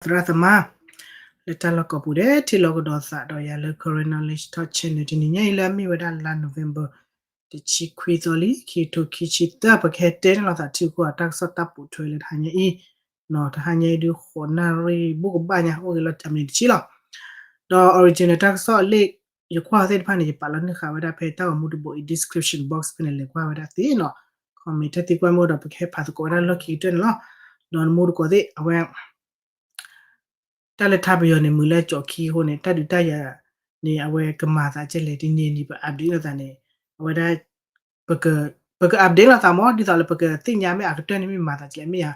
သရၣ်သမါ လၢတၢ်လီၢ်ကိးပူၤဒဲး ထံၣ်လိာ်ကဒီးသးဒီးယၤလၢ Karen Knowledge Talk Channel တနံၤညါအံၤလၢအမ့ၢ်ဝဲဒၣ်လါ November တဆံခွံသီလံ ခံကထိခံဆံသၢ ပကဟဲတဲန့ၢ်လိာ်သးထံကီၢ်တၢ်ကစီၣ်တၢ်ပိာ်ထွဲလၢတဟါညါအံၤ, တဟါညါအံၤဒုး ဃိးနၣ်ရံၣ်ဘူးကဘၣ်ညါ အိၣ်ဂ့ၤလီၤတၢ်မံၤတဆံလီၤ. ဒီး original တၢ်ကစီၣ်လၢ ယကွၢ်သ့ၣ်တဖၣ်န့ၣ် ယပာ်လီၤန့ၢ်ဃာ်ဝဲဒၣ်ဖဲတၢ်ဂီၤမူတဘိအံၤ description box ဖဲန့ၣ် လဲၤကွၢ်ဝဲဒၣ်သ့နီၤ, comment တၢ်သံကွၢ်မ့ၢ်အိၣ်ဒီး ပကဟဲဖးသကိးဝဲဒၣ်လီၢ်ခံကတၢၢ်န့ၣ်လီၤ. ဒီးနမူတကိးသ့ၣ် အဝဲ တၢ်လၢထါပယီၤန့ၣ် မုာ်လၢကၠီခံအဃိန့ၣ် တၢ်ဒုးတၢ်ယၤန့ၣ် အဝဲကမၤသးကဲလဲၣ် တနံၤနံၤပ update လိာ်သးန့ၣ် အဝဲဒၣ် ပက update လိာ်သးမ့ၢ် ဒ်သိးလၢပကသ့ၣ်ညါမ့ၢ်အကတၢၢ်န့ၣ်မ့ၢ်မၤသးကဲလဲၣ်မ့ၢ်ဧါ.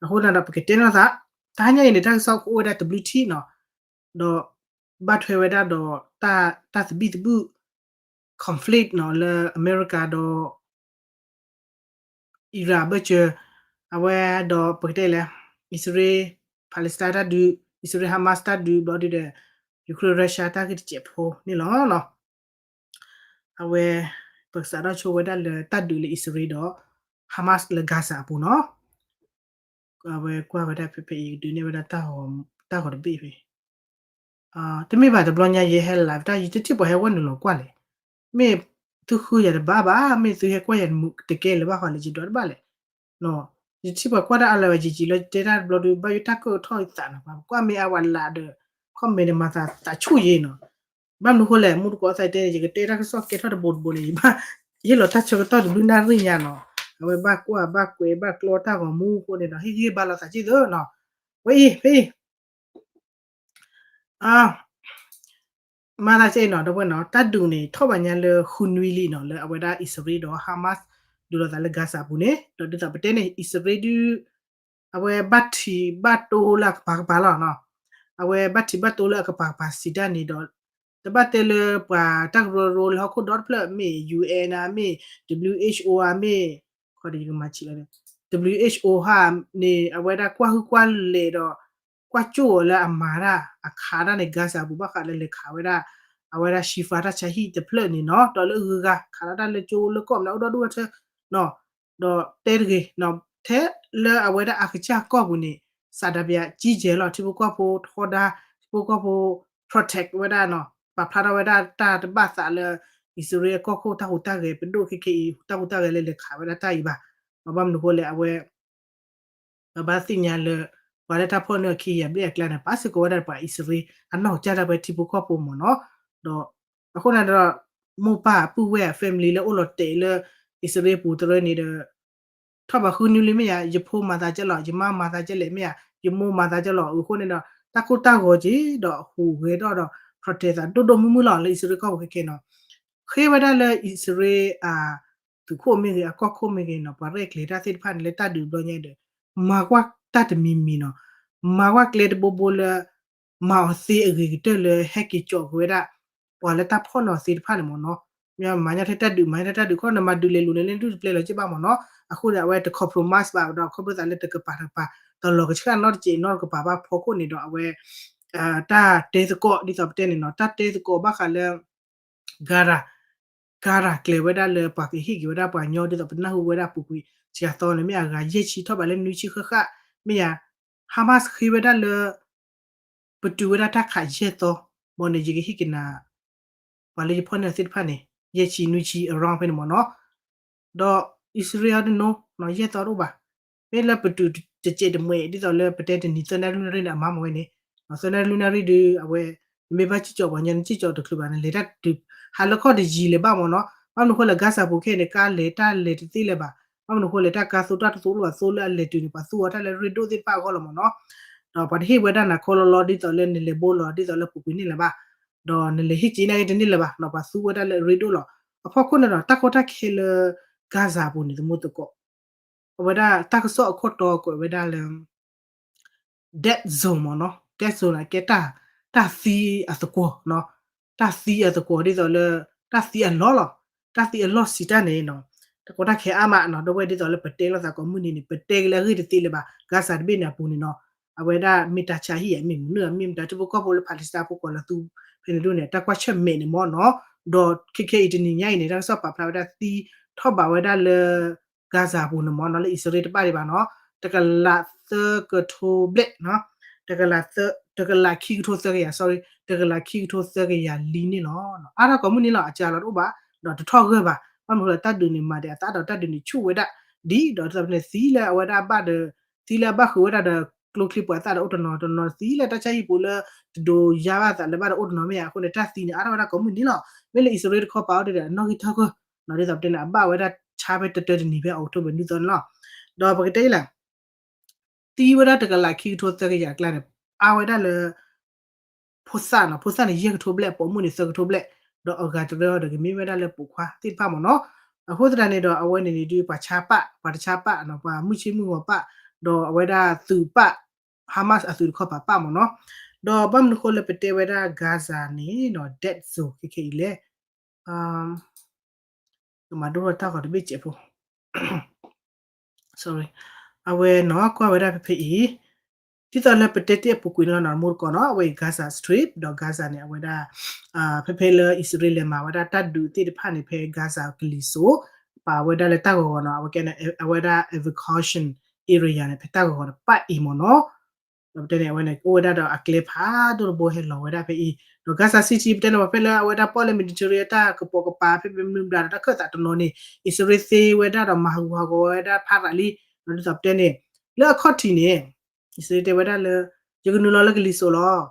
အဃိန့ၣ်ဒီး ပကတဲလိာ်သး တဟါညါအံၤန့ၣ် တၢ်ကစီၣ်ကအိၣ်ဝဲဒၣ်တဘျုးထံၣ်နီၤ, ဒီး ဘၣ်ထွဲဝဲဒၣ်ဒီး တၢ်သဘံၣ်သဘုၣ် conflict နီၤ လၢအမဲရကၤဒီး Iran ဘၢၣ်စၢၤ အဝဲဒီးပကတဲလဲၣ် အံၣ်စရ့လး Palestine တၢ်ဒုး အံၣ်စရ့လး Hamas တၢ်ဒုး ဘျီဒုဒီး Ukraine Russia တၢ်ဂ့ၢ်တစဲးဖိန့ၣ်လီၤ. အဝဲ ပကစးထီၣ်ဆိဝဲဒၣ်လၢတၢ်ဒုးလၢအံၣ်စရ့လးဒီး Hamas လၢ Gaza အပူၤနီၤ. အဝဲကွၢ်ဝဲဒၣ်ဖဲဖဲအံၤ ကဒုးနဲၣ်ဝဲဒၣ်တၢ်ဂီၤတဘ့ၣ်ဖဲ တမ့ၢ်ဘၣ်တဘျီညါယဟဲ live တၢ် ယတထံၣ်ပှၤဟဲဝဲနုာ်လီၤကွၢ်လဲၣ်. မ့ၢ်သုဃုယၤတဘၣ်ဘၣ် မ့ၢ်သုဟဲကွၢ်ယၤတကဲလၢၤဘၣ်ဃီလၢယဒွးတဘၣ်လဲၣ်. ယထံၣ်ပှၤကွၢ်တၢ်အါလၢၤဝဲယံာ်ယံာ်လၢယတဲတၢ်တဘျီဒုး ဘၣ်ယိၣ်တၢ်ကၢၣ်ထီၣ်ယသးနီၤ ပှၤကွၢ်မ့ၢ်အါဝဲလးဒီး comment န့ၣ် မၤသးသးဆူၣ်ယဲနီၤ. ဘၣ်မနုၤဃိလဲၣ် မူတကိးသးတဲန့ၣ် ယကတဲတၢ်ကစီၣ်ကဲထီၣ်တဘိတဘိန့ၣ် ယဘၣ် ယဟ့ၣ်လီၤတၢ်ဆၢကတီၢ်တဘျုးနၣ်ရံၣ်ညါနီၤ. အဝဲဘၣ်ကွၢ်ဘၣ်ကွဲးဘၣ်ကျီတၢ်ဂီၤမူအဃိန့ၣ်ဒီး ဟ့ၣ်ဂံၢ်ဟ့ၣ်ဘါလိာ်သးက့ၢ်သၢနီၤ. ဝဲအံၤ ဖဲအံၤ မၤသးကဲနီၤ ဒီပုၢ်ဝဲၢ်နီၤ တၢ်ဒုးန့ၣ် ထီၣ်ဘးညါလၢဃုနွံလံနီၤ လၢအဝဲဒၣ်အံၣ်စရ့လးဒီး Hamas ဒုးလိာ်သးလၢ Gaza အပူၤန့ၣ် ဒီးဒ်သိးပတဲန့ၣ် အံၣ်စရ့လးဒုး အဝဲဘၣ်ထံးဘၣ်တိလၢအကပၤကပၤလီၤနီၤ. အဝဲဘၣ်ထံးဘၣ်တိလၢအကပၤကပၤစံးတၢ်န့ၣ်ဒီး တဘၣ်တဲလၢပှၤတၢ်ကရၢကရိလၢဟီၣ်ခိၣ်ဒီတဖျၢၣ် မ့ၢ် ယူဢၣ်အၣ် ဧါ မ့ၢ် ဒဘလယူၣ်အ့ၣ်အူ ဧါ မ့ၢ် ဒဘလယူၣ်အ့ၣ်အူ ဟါန့ၣ် အဝဲဒၣ်ကွၢ်ဟုၣ်ကွၢ်လဲၤဒီး ကွၢ်ကၠိၣ်အီၤလၢအမၤတၢ် အခးတၢ်န့ၣ် Gaza အပူၤဘၣ်ဃးလၢလဲၤခးဝဲဒၣ် အဝဲဒၣ် Shifa တၢ်ဆါဟံၣ်တဖျၢၣ်န့ၣ်နီၤ ဒီးလၢအဂုၤအဂၤ ခးလီၤတၢ်လၢကၠိလၢကီၢ်မနုၤအိၣ်ဒီဒူၣ်ဝဲထၢနီၤ. ဒီးတဲတဂ့ၤ ထဲလၢအဝဲဒၣ်အကစၢ်ကီၢ်ပူၤန့ၣ် စးဒးပယးကံကဲလီၤ ထံဖိကီၢ်ဖိထီဒါ ထံဖိကီၢ်ဖိ protect ဝဲဒၣ်နီၤ ပာ်ဖျါထီၣ်ဝဲဒၣ်တၢ်တဘၣ်သးလၢ အံၣ်စရ့လးအကီၢ်ခိၣ်တၢ်ဟူးတၢ်ဂဲၤ ပဒိၣ်ခဲခဲအံၤ တၢ်ဟူးတၢ်ဂဲၤလၢလဲၤခးဝဲဒၣ်တၢ်အံၤဘၣ်. ဘၣ်မနုၤဃိလဲၣ် အဝဲ ပဘၣ်သ့ၣ်ညါလၢ ပှၤလၢတၢ်ဖီၣ်န့ၢ်အခံယၤဘျ့အကျါန့ၣ် ပာ်စ့ၢ်ကီးဝဲဒၣ်ပှၤအံၣ်စရ့လး အနီၢ်ကစၢ်ဒၣ်ဝဲထံဖိကီၢ်ဖိမ့ၢ်နီၤ. ဒီးအဃိန့ၣ်ဒီး မိၢ်ပၢ်ပုၢ်ဝဲၢ် family လၢအိၣ်လီၤတဲာ်လၢ အံၣ်စရ့လးပူၤတရၢန့ၣ်ဒီး ထီၣ်ဘးဃုနွံလံမ့ၢ်ဧါ ယဖိမၤသးကဲလီၤ ယမါမၤသးကဲလဲၣ်မ့ၢ်ဧါ ယမိၢ်မၤသးကဲလီၤ အဃိန့ၣ်ဒီး တၢ်ကိၢ်တၢ်ဂီၤက့ၤဒီးဟူးဂဲၤထီၣ်ဒီး protect သးဒိၣ်ဒိၣ်မုၢ်မုၢ်လီၤ လၢအံၣ်စရ့လးကီၢ်ပူၤခဲခဲနီၤ. ဃ့ဝဲဒၣ်လၢအံၣ်စရ့လး အသုးခိၣ်မ့ၢ်ဂ့ၤ အကီၢ်ခိၣ်မ့ၢ်ဂ့ၤနီၤ ပှၤရဲၣ်ကျဲၤတၢ်သ့ၣ်တဖၣ်န့ၣ် လၢတၢ်ဒုးဘျီညါဒီး မၤကွၢ်တၢ်တမံၤမံၤနီၤ မၤကွၢ်ကျဲတဘိဘိလၢ မၤအီၤသ့အဂ့ၤကတၢၢ်လၢဟဲက့ၤကၠီက့ၤဝဲဒၣ် ပှၤလၢတၢ်ဖီၣ်န့ၢ်အီၤသ့ၣ်တဖၣ်န့ၣ်မ့ၢ်နီၤ. မၤညါထဲတၢ်ဒုး မၤညါထဲတၢ်ဒုး ခီန့ၣ် မၤဒုးလဲၤလူၤန့ၣ် လၢဒုးတပျဲလီၤက့ၤဘၣ်မ့ၢ်နီၤ. အဃိန့ၣ် အဝဲတ compromise ဘၣ်ဒီး ခီဖျိသးလၢတကပၤတကပၤ တလီၤကဆှၣ်နီတစဲးနီတကပၤဘၣ်ဖီခိၣ်န့ၣ်ဒီး အဝဲ တၢ်တဲသကိး ဒ်သိးပတဲန့ၣ်နီၤ တၢ်တဲသကိးဘၣ်ဃးလၢ Gaza Gaza ကျဲၤဝဲဒၣ်လၢပှၤကဟ့ၣ်က့ၤဝဲဒၣ်ပှၤကညီ ဒ်သိးပနၢ်ဟူဝဲဒၣ်ပူၤကွံာ် စှၤသီန့ၣ် မ့ၢ်အဂၤယဲၢ်ဆံ ထီၣ်ဘးလၢနွံဆံဃၣ်ဃၣ် မ့ၢ်ယၤ Hamas ဃ့ဝဲဒၣ်လၢ ပတုာ်ဝဲဒၣ်တၢ်ခးယဲၢ်သီ ဘၣ်န့ၣ် ယကဟ့ၣ်က့ၤနၤ ပှၤလၢယဖီၣ်န့ၢ်အီၤသ့ၣ်တဖၣ်န့ၣ် ယဲၢ်ဆံနွံဆံ around ဖဲန့ၣ်မ့ၢ်နီၤ. ဒီးအံၣ်စရ့လးဒ်နီၤ ယဲၢ်သီတအိၣ်ဘၣ်. မ့ၢ်လၢပတုာ်တစဲးတမှဲး ဒ်သိးလၢပတဲတနံၤသၢနၣ်ရံၣ်လွံၢ်နၣ်ရံၣ်န့ၣ် အမါမ့ၢ်ဝဲန့ၣ် သၢနၣ်ရံၣ်လွံၢ်နၣ်ရံၣ်ဒုး အဝဲ နမ့ၢ်ဘၣ်စံၣ်ကၠီၤပှၤညီ နစံၣ်ကၠီၤတချုးဘၣ် နလဲၤတၢ်ဒုး ဟးလၢခီၣ်တယံၤလၢၤဘၣ်မ့ၢ်နီၤ. ဘၣ်မနုၤဃိလဲၣ် Gaza ပူၤခဲအံၤန့ၣ် ကါလဲၤတၢ်လဲၤတသ့လၢၤဘၣ်. ဘၣ်မနုၤဃိလဲၣ် တၢ်ကါသိတၢ်တသိလိၣ်ဘၣ် သိလၢအလဲၤတုၤန့ၣ် ပှၤသူအီၤတၢ်လၢရ့ဒိၣ်သ့ၣ်တဖၣ်အဂီၢ်လီၤမ့ၢ်နီၤ. ဒီးပှၤတဟ့ၣ်ဝဲဒၣ်နၤခီလီၤလီၤ ဒ်သိးလၢနလဲၤဘိလီၤ ဒ်သိးလၢပူၤကွံာ်န့ၣ်လၢၤဘၣ်. ဒီးနလဲၤဟ့ၣ်က့ၤနာ်က့တန့ၢ်လၢၤဘၣ်နီၤ ပှၤသူဝဲဒၣ်လၢအရ့ဒိၣ်လီၤ. အဖီခိၣ်န့ၣ်ဒီး တၢ်ကီတၢ်ခဲလၢ Gaza ပူၤန့ၣ် သမူသကိး အဝဲဒၣ်တၢ်ကစီၣ်အခိၣ်တီကွဲးဝဲဒၣ်လၢ dead zone မ့ၢ်နီၤ dead zone န့ၣ် ကဲ တၢ်သံအသကွီၤနီၤ တၢ်သံအသကွီၤဒ်သိးလၢ တၢ်သံအလီၢ်လီၤ. တၢ်သံအလီၢ်စံးတၢ်န့ၣ်နီၤ တၢ်ကီတၢ်ခဲအါမးနီၤ ဒီပုၢ်ဝဲၢ်ဒ်သိးလၢပတဲလိာ်သးကိးမုၢ်နံၤန့ၣ် ပတဲက့ၤလၢအဂ့ၢ်တသ့လၢၤဘၣ် Gaza တဘ့ၣ်န့ၣ်အပူၤန့ၣ်နီၤ အဝဲဒၣ်မ့ၢ်တၢ်ဆါဟံၣ်ဧါ မ့ၢ်မနုၤဧါ မ့ၢ်မတၤထံဖိကီၢ်ဖိလၢ Palestine ဖိကိးလီၤသူ ဖဲန့ၣ်ဒ်န့ၣ် တၢ်ကွၢ်ဆၢၣ်မဲာ်န့ၣ်မ့ၢ်နီၤ ဒီးခဲခဲအံၤတနံၤညါအံၤန့ၣ် တၢ်ကစီၣ်ပာ်ဖျါဝဲဒၣ်သံထီၣ်ဘးဝဲဒၣ်လၢ Gaza အပူၤန့ၣ်မ့ၢ်နီၤ လၢအံၣ်စရ့လးတဘၣ်ဒံးဘၣ်နီၤ တကလးသၢကထိဘျဲၣ်နီၤ တကလးခံကထိသၢကယၤ sorry တကလးခံကထိသၢကယၤလံန့ၣ်လီၤ. အါထီၣ်ကိးမုၢ်နံၤလီၤ အစှၤလီၤတအိၣ်ဘၣ် ဒီးတထီၣ်ဂၢၢ်ဘၣ်. ဘၣ်မနုၤဃိလၢတၢ်ဒုးန့ၣ်မၤဒံးအသးဒီး တၢ်ဒုးန့ၣ်ဆူၣ်ဝဲဒၣ်ဒ်ဒီး ဒ်သိးပတဲန့ၣ် သံလၢအဝဲဒၣ်ဘၣ်ဒီး သံလၢအဘၣ်ဃုာ်ဝဲဒၣ်ဒီး ကျိချံပှၤသၣ်ဒီးအိၣ်တနီၤတနီၤ သံလၢတၢ်ဆါဟံၣ်ပူၤလၢ တဒိးယါဘၣ်သးလၢၤဘၣ်ဒီးအိၣ်တနီၤမ့ၢ်ဧါ. အဃိန့ၣ် တၢ်သံန့ၣ်အါထီၣ်ဝဲဒၣ်ကိးမုၢ်နံၤလီၤ. မ့ၢ်လၢအံၣ်စရ့လးတခီပၤအိၣ်ဒီး အနီၣ်ဂံၢ်ထီၣ်ဂၢၢ် ဒ်သိးပတဲန့ၣ် အဘၣ်ဝဲဒၣ်ဆါဖဲတတၢတနံၤဖဲ October နွံသီန့ၣ်လီၤ. ဒီးပကတဲအံၤလဲၣ် သံဝဲဒၣ်တကလးခံကထိသၢကယၤအကျါန့ၣ် အါဝဲဒၣ်လၢ ဖိသၣ်နီၤ, ဖိသၣ်န့ၣ် ယဲၢ်ကထိဘျဲၣ်, ပိာ်မုၣ်န့ၣ် သၢကထိဘျဲၣ်, ဒီးအဂၤတရၢအီၤဒီးကမ့ၢ်ဝဲဒၣ်လၢပိာ်ခွါသ့ၣ်တဖၣ်မ့ၢ်နီၤ. အဃိသတးန့ၣ်ဒီး အဝဲန့ၣ်န့ၣ်ဒုး ပှၤဆါပာ်, ပှၤတဆါပာ်နီၤ, ပှၤမုၢ်ဆ့မုၢ်ဂီၤပာ်, ဒီးအဝဲဒၣ်သုးပာ်, Hamas အသုးတခီပၤပာ်မ့ၢ်နီၤ. ဒီးဘၣ်မနုၤဃိလၢပတဲဝဲဒၣ် Gaza န့ၣ်နီၤ dead zone ခဲခဲအံၤလဲၣ် ကမၤဒိၣ်ထီၣ်တၢ်ဂီၤတဘ့ၣ်စဲးဖိ sorry အဝဲနီၤ ကွၢ်ဝဲဒၣ်ဖဲဖဲအံၤ ဒ်သိးလၢပတဲတ့ၢ်အပူၤကွံာ်န့ၣ်လီၤနီၤ, မိၢ်တကီၢ်နီၤ, အဝဲအံၤ Gaza Strip ဒီး Gaza န့ၣ် အဝဲဒၣ် ဖဲဖဲလၢအံၣ်စရ့လးလဲၤမၤဝဲဒၣ်တၢ်ဒုးသ့ၣ်တဖၣ်န့ၣ် ဖဲ Gaza ကလံၤစိး ပာ်ဝဲဒၣ်လၢတၢ်ဂီၤဂီၤနီၤ, အဝဲကဲန့ၣ် အဝဲဒၣ် evacuation area န့ၣ် ဖဲတၢ်ဂီၤဂီၤတပာ်အံၤမ့ၢ်နီၤ. ဒီးပတဲန့ၣ် အဝဲန့ၣ် အိၣ်ဝဲဒၣ်ဒီးအကျဲဖးဒိၣ်တဘိဟဲလီၤဝဲဒၣ်ဖဲအံၤ, ဒီး Gaza City ပတဲန့ၣ် ပှၤဖဲလၢအဝဲဒၣ်ပီၣ်လဲၣ် Mediterranean တၢ်ကပိာ်ကပၤ ဖဲမနုၤမတၤဒီးတၢ်ခၢၣ်သးတနီၤန့ၣ် အံၣ်စရ့လးသ့ဝဲဒၣ်ဒီးမၤဟးဂီၤဟးဂီၤဝဲဒၣ်ဖးရးလံ, ဒီးဒ်သိးပတဲန့ၣ် လၢအခီၣ်ထံးန့ၣ် အံၣ်စရ့လးတဲဝဲဒၣ်လၢ ယကနုာ်လီၤလၢကလံၤစိးလီၤ.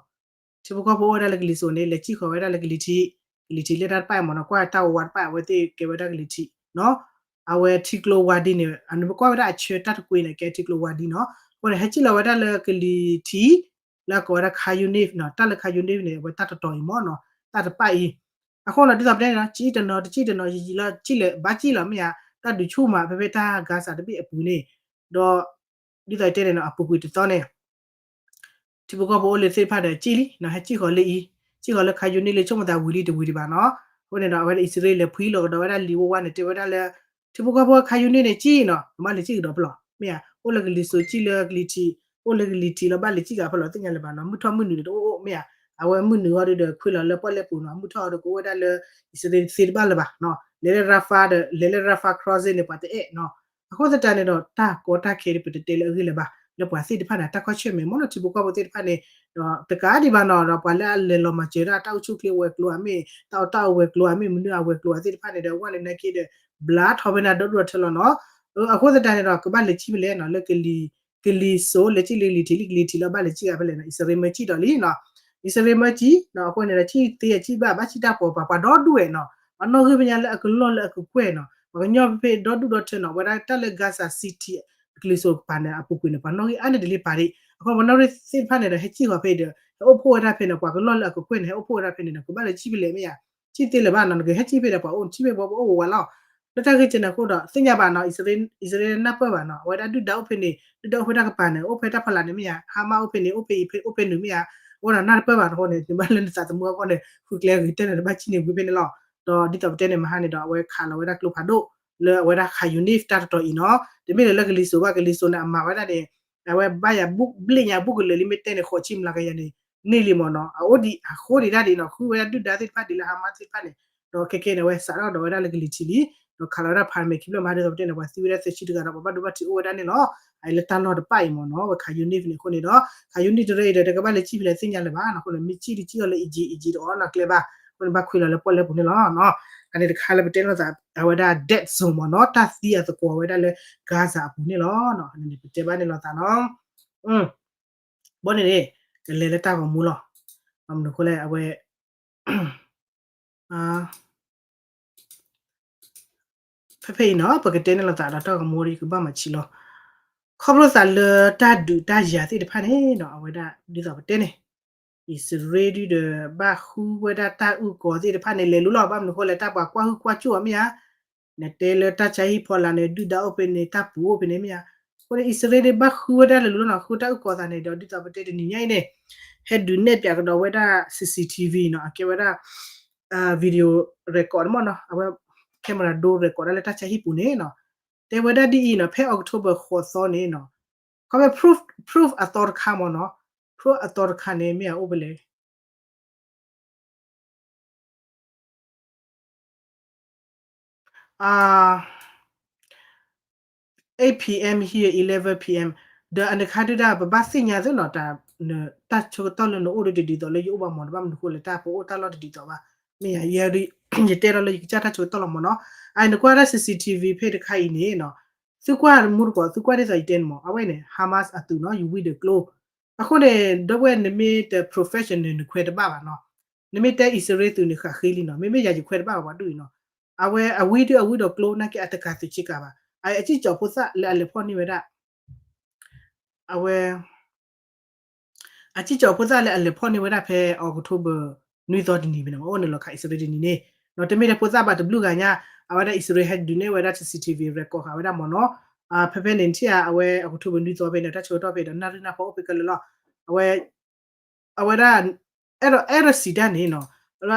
ထံဖိကီၢ်ဖိအိၣ်ဝဲဒၣ်လၢကလံၤစိးန့ၣ် လဲၤစံၣ်ဃီၤဝဲဒၣ်လၢကလံၤထံး, ကလံၤထံးလၢတၢ်တပာ်အံၤမ့ၢ်နီၤ, ကွၢ်တၢ်ဝါဝါတပာ် အဝဲသ့ၣ်ကဲဝဲဒၣ်ကလံၤထံးနီၤ, အဝဲထံကျိဝါဒံန့ၣ် အနုာ်ပကွၢ်ဝဲဒၣ်အဆၢတၢ်တကွ့န့ၣ် ကဲထံကျိဝါဒံနီၤ, အဃိန့ၣ် ဟဲစံၣ်လီၤဝဲဒၣ်လၢကလံၤထံး လၢအကိးဝဲဒၣ် Khan Younis နီၤ, တၢ်လၢ Khan Younis န့ၣ် အဝဲတၢ်တတီၤအံၤမ့ၢ်နီၤ, တၢ်တပာ်အံၤ, အဃိန့ၣ် ဒ်သိးပတဲန့ၣ်နီၤ စံၣ်တနီၤ တစံၣ်တနီၤ ယံာ်ယံာ်လီၤ စံၣ်လၢၤ ဘၣ်စံၣ်လီၤမ့ၢ်ဧါ, တၢ်ဒုးဆူၣ်မး ဖဲဖဲတၢ် Gaza တဘ့ၣ်အပူၤန့ၣ်, ဒီး ဒ်သိးတဲန့ၣ်နီၤ အပူၤကွံာ်တသီန့ၣ် ထံဖိကီၢ်ဖိအိၣ်လၢသ့ၣ်တဖၣ်ဒီးစံၣ်လံနီၤ, ဟဲစံၣ်ဃီၤလၢအံၤ, စံၣ်ဃီၤလၢ Khan Younis လၢဆိကမိၣ်သးဝံၤလံတဝံၤဒံးဘၣ်နီၤ, အဃိန့ၣ်ဒီး အဝဲဒၣ်အံၣ်စရ့လးလဲၤဖှံလီၤကဒီးဝဲဒၣ်လံာ်ဝါဝါန့ၣ် တဲဝဲဒၣ်လၢ ထံဖိကီၢ်ဖိ Khan Younis န့ၣ်စံၣ်နီၤ, နဘၣ်လဲၤစံၣ်ကဒီးဖဲလဲၣ် မ့ၢ်ဧါ, အိၣ်လၢကလံၤစိးစံၣ်လၢကလံၤထံး, အိၣ်လၢကလံၤထံးလီၤ ဘၣ်လဲၤစံၣ်ကဒီးဖဲလဲၣ် သ့ၣ်ညါလၢၤဘၣ်နီၤ, မုၢ်ထီၣ်မုၢ်နုာ်န့ၣ်တအိၣ်အိၣ်မ့ၢ်ဧါ, အဝဲမုၢ်နုာ်အီၤဒီး ခွံလီၤလၢပီၣ်လဲၣ်ပူၤနီၤ, မုၢ်ထီၣ်အီၤဒီးကအိၣ်ဝဲဒၣ်လၢ အံၣ်စရ့လးသ့တဘၣ်လၢၤဘၣ်နီၤ, လဲၤလၢ Rafah ဒီး လဲၤလၢ Rafah Crossing န့ၣ် ပှၤတအဲၣ်နီၤ, အဃိသတးန့ၣ်ဒီး တၢ်ကီတၢ်ခဲဒ်ပတတဲလၢအဂ့ၢ်လၢၤဘၣ်, လၢပှၤသ့ၣ်တဖၣ်န့ၣ် တၢ်ကွၢ်ဆၢၣ်မဲာ်မ့ၢ်နီၤ, ထံဖိကီၢ်ဖိသ့ၣ်တဖၣ်န့ၣ်, ဒီးတကးဒံးဘၣ်နီၤ, ဒီးပှၤလၢအလဲၤလီၤမၤစၢၤဒၣ်တၢ်အိၣ်ဆူၣ်အိၣ်ချ့အဝဲၤကျိၤဧါမ့ၢ်, တၢ်အီၣ်တၢ်အီဝဲၤကျိၤဧါမ့ၢ်, မနုၤအဝဲၤကျိၤဧါသ့ၣ်တဖၣ်န့ၣ်ဒီး ဝဲန့ၣ်နာ်က့ဒီး ဘျါထီၣ်ဖဲန့ၣ်ဒီဒူၣ်ဒီထၢလီၤနီၤ, အဃိသတးန့ၣ်ဒီး ကဘၣ်လဲၤစံၣ်ဖဲလဲၣ်နီၤ, လၢ ကလံၤစိး လဲၤစံၣ်လၢကလံၤထံး လံာ်ကလံၤထံးလီၤ ဘၣ်လဲၤစံၣ်ဂၤဖဲလဲၣ်နီၤ, အံၣ်စရ့လးမၢစံၣ်ဒီးလံနီၤ, အံၣ်စရ့လးမၢစံၣ်နီၤ, အဃိန့ၣ်ဒီး စံၣ်သ့အစံၣ်ဘၣ် ဘၣ်စံၣ်တၢ်ပီၤပၤ ပှၤဒီဒူၣ်ဝဲနီၤ, ပှၤနီၣ်ဂံၢ်ဖဲညါလၢအကလီၢ်လၢအကကွဲၢ်နီၤ, ပှၤကညီဖဲဖဲဒီဒူၣ်ဒီထၢနီၤ, ဝဲဒၣ်တၢ်လၢ Gaza City ကလံၤစိးကပၤန့ၣ် အပူၤကွံာ်န့ၣ် ပှၤနီၣ်ဂံၢ်အါန့ၢ်တလံပာ်ဒံး, အဃိပှၤနီၣ်ဂံၢ်သ့ၣ်တဖၣ်န့ၣ်ဒီး ဟဲစံၣ်ဃီၤဖဲအံၤဒီး ဟဲအိၣ်ဖှိၣ်ဝဲဒၣ်ဖဲန့ၣ်, ပှၤကလီၢ်လၢအကကွဲၢ်န့ၣ် ဟဲအိၣ်ဖှိၣ်ဝဲဒၣ်ဖဲန့ၣ်ဒီး ကဘၣ်လဲၤစံၣ်ဖဲလဲၣ်မ့ၢ်ဧါ, စံၣ်သ့လၢၤဘၣ်နီၤ, နကဟဲစံၣ်ဖဲဒီး ပှၤအိၣ်ထံၣ်ဖဲပှၤအိၣ်ဝးလီၤ, လၢတၢ်ဂ့ၢ်ကဲန့ၣ်အဃိဒီး သ့ၣ်ညါဘၣ်နီၤ, အံၣ်စရ့လးနၢ်ပၢၢ်ဘၣ်နီၤ, အဝဲဒၣ်ဒုၣ်ဒါအိၣ်ဖဲန့ၣ် ဒုၣ်ဒါအိၣ်ဖဲတၢ်ကပၤန့ၣ် အိၣ်ဖဲတၢ်ဖီလာ်န့ၣ်မ့ၢ်ဧါ, Hamas အိၣ်ဖဲန့ၣ် အိၣ်ဖဲအံၤ အိၣ်ဖဲနုာ်မ့ၢ်ဧါ, အဃိဒီးနၢ်တပၢၢ်ဘၣ်အဃိန့ၣ် နဘၣ်လၢနသးသမူအဂီၢ်န့ၣ် ဃုကျဲဂ့ၤတဲန့ၣ် နဘၣ်စံၣ်န့ၣ်ဝံၤဖဲန့ၣ်လီၤ, ဒီးဒ်သိးပတဲန့ၣ် မဟါန့ၣ်ဒီး အဝဲခးလီၤဝဲဒၣ်ကျိဖးဒိၣ် လၢအဝဲဒၣ် Khan Younis တၢ်တတီၤအံၤနီၤ, တမ့ၢ်လၢလၢကလံၤစိးဘၣ်, ကလံၤစိးန့ၣ် အမၤဝဲဒၣ်န့ၣ် အဝဲဘၣ်ယၤဘျ့ၣ်ညါဘူးကလၢာ်လံ မ့ၢ်တဲန့ၣ် ဃိးဆံမျးကယၤန့ၣ် န့ၢ်လံမ့ၢ်နီၤ, အအိၣ်ဒံးအဃိဒံးဒၣ်ဒ်နီၤ, ဃုဝဲဒၣ်ဒုၣ်ဒါသ့ၣ်တဖၣ်ဒ်လၢ Hamas သ့ၣ်တဖၣ်န့ၣ်, ဒီးခဲကဲန့ၣ် အဝဲစးထီၣ်ဒီးဝဲဒၣ်လၢကလံၤထံးလံ, ဒီးခးလီၤဝဲဒၣ်ဖးမဲာ်ခံဖျၢၣ်မး ဒ်သိးပတဲန့ၣ် ပှၤသံဝဲဒၣ်သၢဆံတဂၤဒီး ပှၤဘၣ်ဒိဘၣ်ထံးအိၣ်ဝဲဒၣ်န့ၣ်လီၤ, အအံၤလၢတၢ်လီၢ်တပာ်အံၤမ့ၢ်နီၤ, ဝဲ Khan Younis န့ၣ်အဃိန့ၣ်ဒီး Khan Younis တရၢအံၤဒီး တကဘၣ်လဲၤစံၣ်ဖဲလဲၣ်သ့ၣ်ညါလၢၤဘၣ်နီၤ, အဃိန့ၣ် မ့ၢ်စံၣ်တစံၣ်အီၤလၢ Egypt Egypt တအီၣ်နီၢ်ကျဲဘၣ်, အဃိန့ၣ်ဘၣ်ခွံလီၤလၢပီၣ်လဲၣ်ပူၤန့ၣ်လီၤ, အန့ၣ်တခါလၢပတဲလိာ်သး အဝဲဒၣ် dead zone မ့ၢ်နီၤ, တၢ်သံအသကိးဝဲဒၣ်လၢ Gaza အပူၤန့ၣ်လီၤ, အန့ၣ်ပတဲဘၣ်န့ၣ်လိာ်သးနီၤ, ဘီန့ၣ်န့ၣ် ကလဲၤလၢတၢ်ဂီၤမူလီၤ, ဘၣ်မနုၤအဃိလဲၣ် အဝဲ ဖဲဖဲအံၤနီၤ ပကတဲန့ၣ်လိာ်သးဒီးတၢ်ဂီၤမူဒီး ယကဘၣ်မၤဆံးလီၤ, ခီဖျိသးလၢတၢ်ဒုးတၢ်ယၤသ့ၣ်တဖၣ်န့ၣ်နီၤ အဝဲဒၣ်ဒ်သိးပတဲန့ၣ် အံၣ်စရ့လးဒုးဒီး ဘၣ်ဃုဝဲဒၣ်တၢ်အုၣ်ကီၤသ့ၣ်တဖၣ်န့ၣ် လဲၤလိၤလီၤ, ဘၣ်မနုၤအဃိလဲၣ် တၢ်ပှၤကွၢ်ဟုၣ်ကွၢ်စူၣ်အီၤမ့ၢ်ဧါ, နတဲလၢတၢ်ဆါဟံၣ်ဖီလာ်န့ၣ် ဒုၣ်ဒါအိၣ်ဖဲန့ၣ် တၢ်ပူၤအိၣ်ဖဲန့ၣ်မ့ၢ်ဧါ, အဃိန့ၣ် အံၣ်စရ့လးဒုးဘၣ်ဃုဝဲဒၣ်လဲၤလိၤလီၤနီၤ, ဃုတၢ်အုၣ်ကီၤသးန့ၣ်ဒီး ဒ်သိးပတဲတနံၤညါအံၤန့ၣ် ဟဲဒုးနဲၣ်ပၠးကဒီးဝဲဒၣ် CCTV နီၤ, အကဲဝဲဒၣ် video record မ့ၢ်နီၤ, အဝဲ camera ဒိ record ဒၣ်လၢတၢ်ဆါဟံၣ်ပူၤန့ၣ်နီၤ, တဲဝဲဒၣ်ဒ်အံၤနီၤ, ဖဲ October ဃိးသီန့ၣ်နီၤ, ခီဖျိ proof အသီတခါမ့ၢ်နီၤ, proof အသီတခါန့ၣ် မ့ၢ်အအိၣ်ဖဲလဲၣ် eight p.m. here eleven p.m. ဒီးအန့ၣ်ခါဒုၣ်ဒါ ပဘၣ်သ့ၣ်ညါသ့နီၤ, တၢ် တၢ်ဆၢကတီၢ်လၢနအိၣ်ဒီးတဒ်သိးလၢယအိၣ်ဘၣ်မ့ၢ်နီၤ, ဘၣ်မနုၤဃိလဲၣ် တၢ်ပအိၣ်တၢ်လီၢ်တဒ်သိးဘၣ်. မ့ၢ်ယၤ ယဲဒၣ် ယတဲဒီးလၢယကစၢ်တၢ်ဆၢကတီၢ်လီၤမ့ၢ်နီၤ. အအံၤနကွၢ်ဒၣ် C C T V ဖဲတခါအံၤန့ၣ်နီၤ, သုကွၢ်မူတကိး သုကွၢ်ဒ်သိးယတဲန့ၣ်မ့ၢ် အဝဲန့ၣ် Hamas အသုးနီၤ ယဝံဒီးကျိ အဃိန့ၣ် ဒီပုၢ်ဝဲၢ် နမ့ၢ်တ professional နခွဲးတဘၣ်ဘၣ်နီၤ. နမ့ၢ်တဲအံၣ်စရ့လးသုးန့ၣ် ဃးဃ့လံနီၤ, မ့မ့ၢ်ယၤယခွဲးတဘၣ်ဘၣ်ပှၤဒ်အံၤနီၤ. အဝဲအဝံဒုးအဝံဒီးကျိ နာ်က့အတကးသုးဆ့ကၤဘၣ်. အအံၤအစံၣ်ကၠီၤဖိသၣ်လၢအလဲၤဖီၣ်န့ၢ်ဝဲဒၣ် အဝဲ အစံၣ်ကၠီၤဖိသၣ်လၢအလဲၤဖီၣ်န့ၢ်ဝဲဒၣ်ဖဲ October နွံသီတနံၤဖဲန့ၣ် အိၣ်န့ၣ်လီၤခးအံၣ်စရ့လးတနံၤန့ၣ်နီၤ, တမ့ၢ်ထဲဖိသၣ်ဘၣ်တဘျုးဂၤညါ, အဝဲဒၣ်အံၣ်စရ့လးဟဲဒုးနဲၣ်ဝဲဒၣ် C C T V record ဃာ်ဝဲဒၣ်မ့ၢ်နီၤ. ဖဲဖဲန့ၣ်ထံၣ်ဧါ အဝဲ October နွံသီဖဲန့ၣ် တၢ်ဆၢကတီၢ်ဖဲဒီးနၣ်ရံၣ်နၢ်ဖီအိၣ်ဖဲခဲလၢာ်လီၤ. အဝဲ အဝဲဒၣ် အဲၣ်ဒိး အဲၣ်ဒိးစံးတၢ်န့ၣ်နီၤ,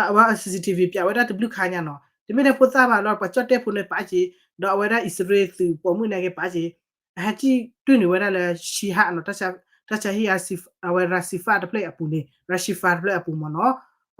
အဝဲ C C T V ပၠးဝဲဒၣ်တဘျုးခါညါနီၤ, တမ့ၢ်ထဲဖိသၣ်ဘၣ်လီၤ ပှၤကၠီၣ်တဲၣ်ဖိန့ၣ်ပာ်က့ၤ, ဒီးအဝဲဒၣ်အံၣ်စရ့လးသုးပိာ်မုၣ်န့ၣ်က့ၤပာ်က့ၤ, အဟဲကံၣ်တွံၢ်န့ၢ်ဝဲဒၣ်လၢ Shihat နီၤ, တၢ်ဆါဟံၣ် အဝဲ Rafah တဖျၢၣ်အပူၤန့ၣ် Rafah တဖျၢၣ်အပူၤမ့ၢ်နီၤ.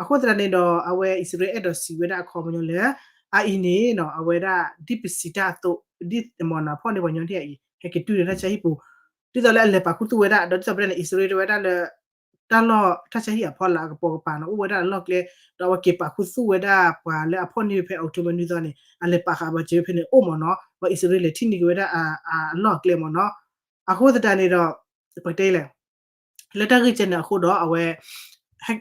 အဃိသတးန့ၣ်ဒီး အဝဲအံၣ်စရ့လးအဲၣ်ဒိးစံးဝဲဒၣ်အခီပညီလၢ အအံၤန့ၣ်နီၤ အဝဲဒၣ်ဒ်ပစံးတၢ်အသိး ဒ်မ့ၢ်နီၤ ဖီၣ်န့ၢ်ပှၤညီထံၣ်အံၤ ဟဲက့ၤတွံၢ်န့ၢ်တၢ်ဆါဟံၣ်ပူၤ ဒ်သိးလၢအလဲၤပာ်ခူသူၣ်ဝဲဒၣ် ဒီးဒ်သိးဖဲန့ၣ် အံၣ်စရ့လးတဲဝဲဒၣ်လၢ တၢ်လီၢ်တၢ်ဆါဟံၣ်အဖီလာ်အကပိာ်ကပၤနီၤ အိၣ်ဝဲဒၣ်အလီၢ်ကျဲ, ဒီးအဝဲက့ၤပာ်ခူသူၣ်ဝဲဒၣ်ပှၤလၢအဖီၣ်န့ၢ်ဖဲ October နွံသီန့ၣ် အလဲၤပာ်ဃာ်ဘၣ်စၢၤဖဲန့ၣ်အိၣ်မ့ၢ်နီၤ, ပှၤအံၣ်စရ့လးလဲၤထံၣ်န့ၢ်က့ၤဝဲဒၣ်အလီၢ်ကျဲမ့ၢ်နီၤ. အဃိသတးန့ၣ်ဒီး ပကတဲလဲၣ် လၢတၢ်ဂ့ၢ်ကဲန့ၣ်အဃိဒီး အဝဲ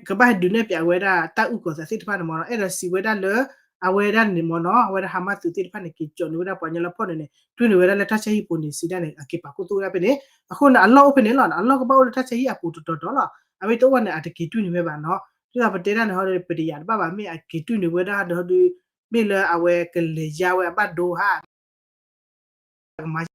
ကဘၣ်ဟဲဒုးနဲၣ်ပၠးဝဲဒၣ်တၢ်အုၣ်ကီၤသးသ့ၣ်တဖၣ်န့ၣ်မ့ၢ်နီၤ, အဲၣ်ဒိးစံးဝဲဒၣ်လၢ အဝဲဒၣ်န့ၣ်မ့ၢ်နီၤ အဝဲဒၣ် Hamas သုးသ့ၣ်တဖၣ်န့ၣ် က့ၤကၠီၣ်န့ၢ်ဝဲဒၣ်ပှၤညီလၢဖီၣ်န့ၢ်န့ၣ် တွံၢ်န့ၢ်ဝဲဒၣ်လၢတၢ်ဆါဟံၣ်ပူၤန့ၣ် စံးဒၣ်န့ၣ် အက့ၤပာ်ခူသူၣ်ဝဲဒၣ်ဖဲန့ၣ်, အဃိန့ၣ် အလီၢ်အိၣ်ဖဲန့ၣ်လီၤ, အလီၢ်ကဘၣ်အိၣ်လၢတၢ်ဆါဟံၣ်အပူၤတတီၤတီၤလီၤ, အဝဲတအိၣ်ဘၣ်န့ၣ် အတက့ၤတွံၢ်န့ၢ်ဝဲဘၣ်နီၤ, ဒ်သိးပတဲတၢ်န့ၣ်ဟီဒီး ပတယာ်တဘၣ်ဘၣ် မ့ၢ်အက့ၤတွံၢ်န့ၢ်ဝဲဒၣ်ဒီး မ့ၢ်လၢအဝဲကလဲၤယါဝဲအဘၣ်ဒိဟါ ကမၤ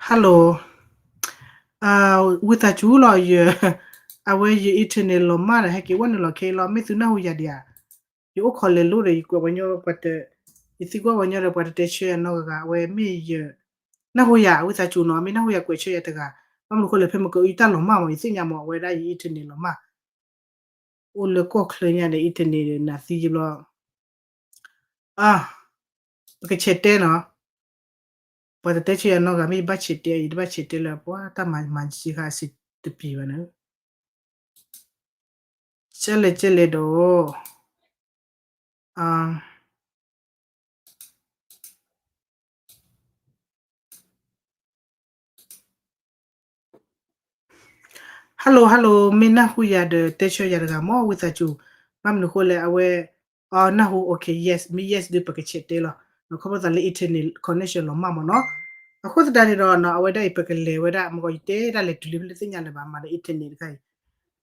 Hello, ဝံသးစူၤလီၤယ, အဝဲယ internet လီၤမၢ်ဒီး ဟဲက့ၤဝဲနုာ်လီၤခဲအံၤလီၤ, မ့ၢ်သုနၢ်ဟူယၤဒံးဧါ. ယအိၣ်ခိးလဲၤလိဒီး ယကွဲးပှၤညီ, ယသံကွၢ်ပှၤညီဒီး ပှၤတတဲဆၢယၤနီတဂၤဂၤ, အဝဲမ့ၢ်ယ, နၢ်ဟူယၤ ဝံသးစူၤနီၤ, မ့ၢ်နၢ်ဟူယၤကွဲးဆၢယၤတဂၤ, ဘၣ်မနုၤဃိလဲၣ် ဖဲမကၢအံၤတၢ်လီၤမၢ်မး ယသ့ၣ်ညါမး အဝဲဒၣ်ယ internet လီၤမၢ်, အိၣ်လၢကီၢ်ချၢညါဒီး internet နသံယဘျီ ပကဆဲးတဲနီၤ, ပှၤတတဲဆၢယၤနီတဂၤ မ့ၢ်ယဘၣ်ဆဲးတဲ ယတဘၣ်ဆဲးတဲလၢပှၤတၢ်မၤမၤစ့ခါအစ့တပံၤဘၣ်န့ၣ်, ကဲလဲၣ်ကဲလဲၣ်ဒီး Hello hello, မ့ၢ်နၢ်ဟူယၤဒီး တဲဆၢယၤတဂၤမး ဝံသးစူၤ, ဘၣ်မနုၤဃိလဲၣ် အဝဲ, နၢ်ဟူ okay, yes, မ့ၢ် yes ဒီး ပကဆဲးတဲလီၤ, ခီဖျိသးလၢ internet connection လီၤမၢ်မးနီၤ, အဃိသတးန့ၣ်ဒီး အဝဲဒၣ်အံၤ ပကလဲၤဝဲဒၣ် မ့ၢ်ဂ့ၤ ယတဲဒၣ်လဲာ်တုၤလၢဖဲလၢသ့ၣ်ညါလၢၤဘၣ် မၤလၢ internet တခါအံၤ,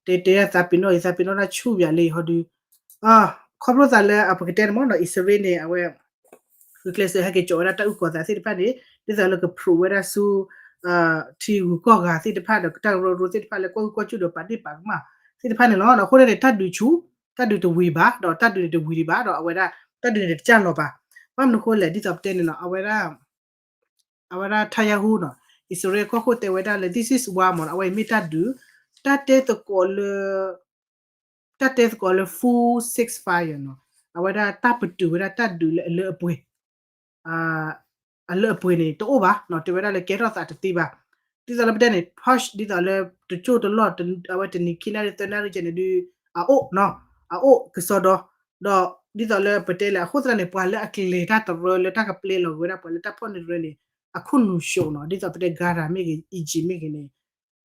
တဲတဲဒၣ်သးပ့ၤနီၣ် ယသးပ့ၤနီၣ်တၢ်ဆူၣ်ယၤလၢယဟီဒုး ခီဖျိသးလၢအပကတဲန့ၣ်မးနီၤ အံၣ်စရ့လးန့ၣ် အဝဲ ဂုာ်ကျဲးစၢးဟဲက့ၤကၠီးဝဲဒၣ်တၢ်အုၣ်ကီၤသးသ့ၣ်တဖၣ်န့ၣ် ဒ်သိးလၢကဖျိးဝဲဒၣ်ဆူ ထံဂုၤကီၢ်ဂၤသ့ၣ်တဖၣ်ဒီး တၢ်ကရၢကရိသ့ၣ်တဖၣ်လၢကွၢ်ဂုာ်ကွၢ်စူၣ်ဒီး ပာ်ဒ့ၣ်ပာ်ကမၣ်သ့ၣ်တဖၣ်န့ၣ်လီၤ. အဃိန့ၣ် တၢ်ဒုးဆူၣ်, တၢ်ဒုးတဝံၤဘၣ်, ဒီးတၢ်ဒုးန့ၣ်တဝံၤဒံးဘၣ်, ဒီးအဝဲဒၣ် တၢ်ဒုးန့ၣ်တကၢ်လီၤဘၣ်. ဘၣ်မနုၤဃိလဲၣ် ဒ်သိးပတဲန့ၣ်နီၤ အဝဲဒၣ် အဝဲဒ၁ၣ်ယၣ်ဟူ အံၣ်စရ့လးကီၢ်ခိၣ်တဲဝဲဒၣ်လၢ this is war မးနီၤ, အဝဲအံၤမ့ၢ်တၢ်ဒုး, တၢ်တဲသကိးလၢ တၢ်တဲသကိးလၢ full ceasefire နီၤ, အဝဲဒၣ်တၢ်ပတုာ်ဝဲဒၣ်တၢ်ဒုးလၢအလၢအပှဲၤ အလၢအပှဲၤန့ၣ် တအိၣ်ဘၣ်နီၤ, တဲဝဲဒၣ်လၢကဲထီၣ်သးတသ့ဘၣ်. ဒ်သိးလၢပတဲန့ၣ် ပှၤ ဒ်သိးလၢတကၠိၢ်တလီၢ် အဝဲတနံၤခံနၣ်ရံၣ်သၢနၣ်ရံၣ်ကဲန့ၣ်ဒုး အအိၣ်နီၤ, အအိၣ်ကစီဒီ, ဒီးဒ်သိးလၢပတဲလၢ အဃိသတးန့ၣ် ပှၤလၢအကျဲၤတၢ်တရၢလၢတၢ်ကပျဲလီၤက့ၤဝဲဒၣ် ပှၤလၢတၢ်ဖီၣ်န့ၢ်တရၢန့ၣ် အခိၣ်နူာ်ၡိးနီၤ, ဒ်သိးပတဲ Gaza မ့ၢ်ဂ့ၤ Egypt မ့ၢ်ဂ့ၤန့ၣ်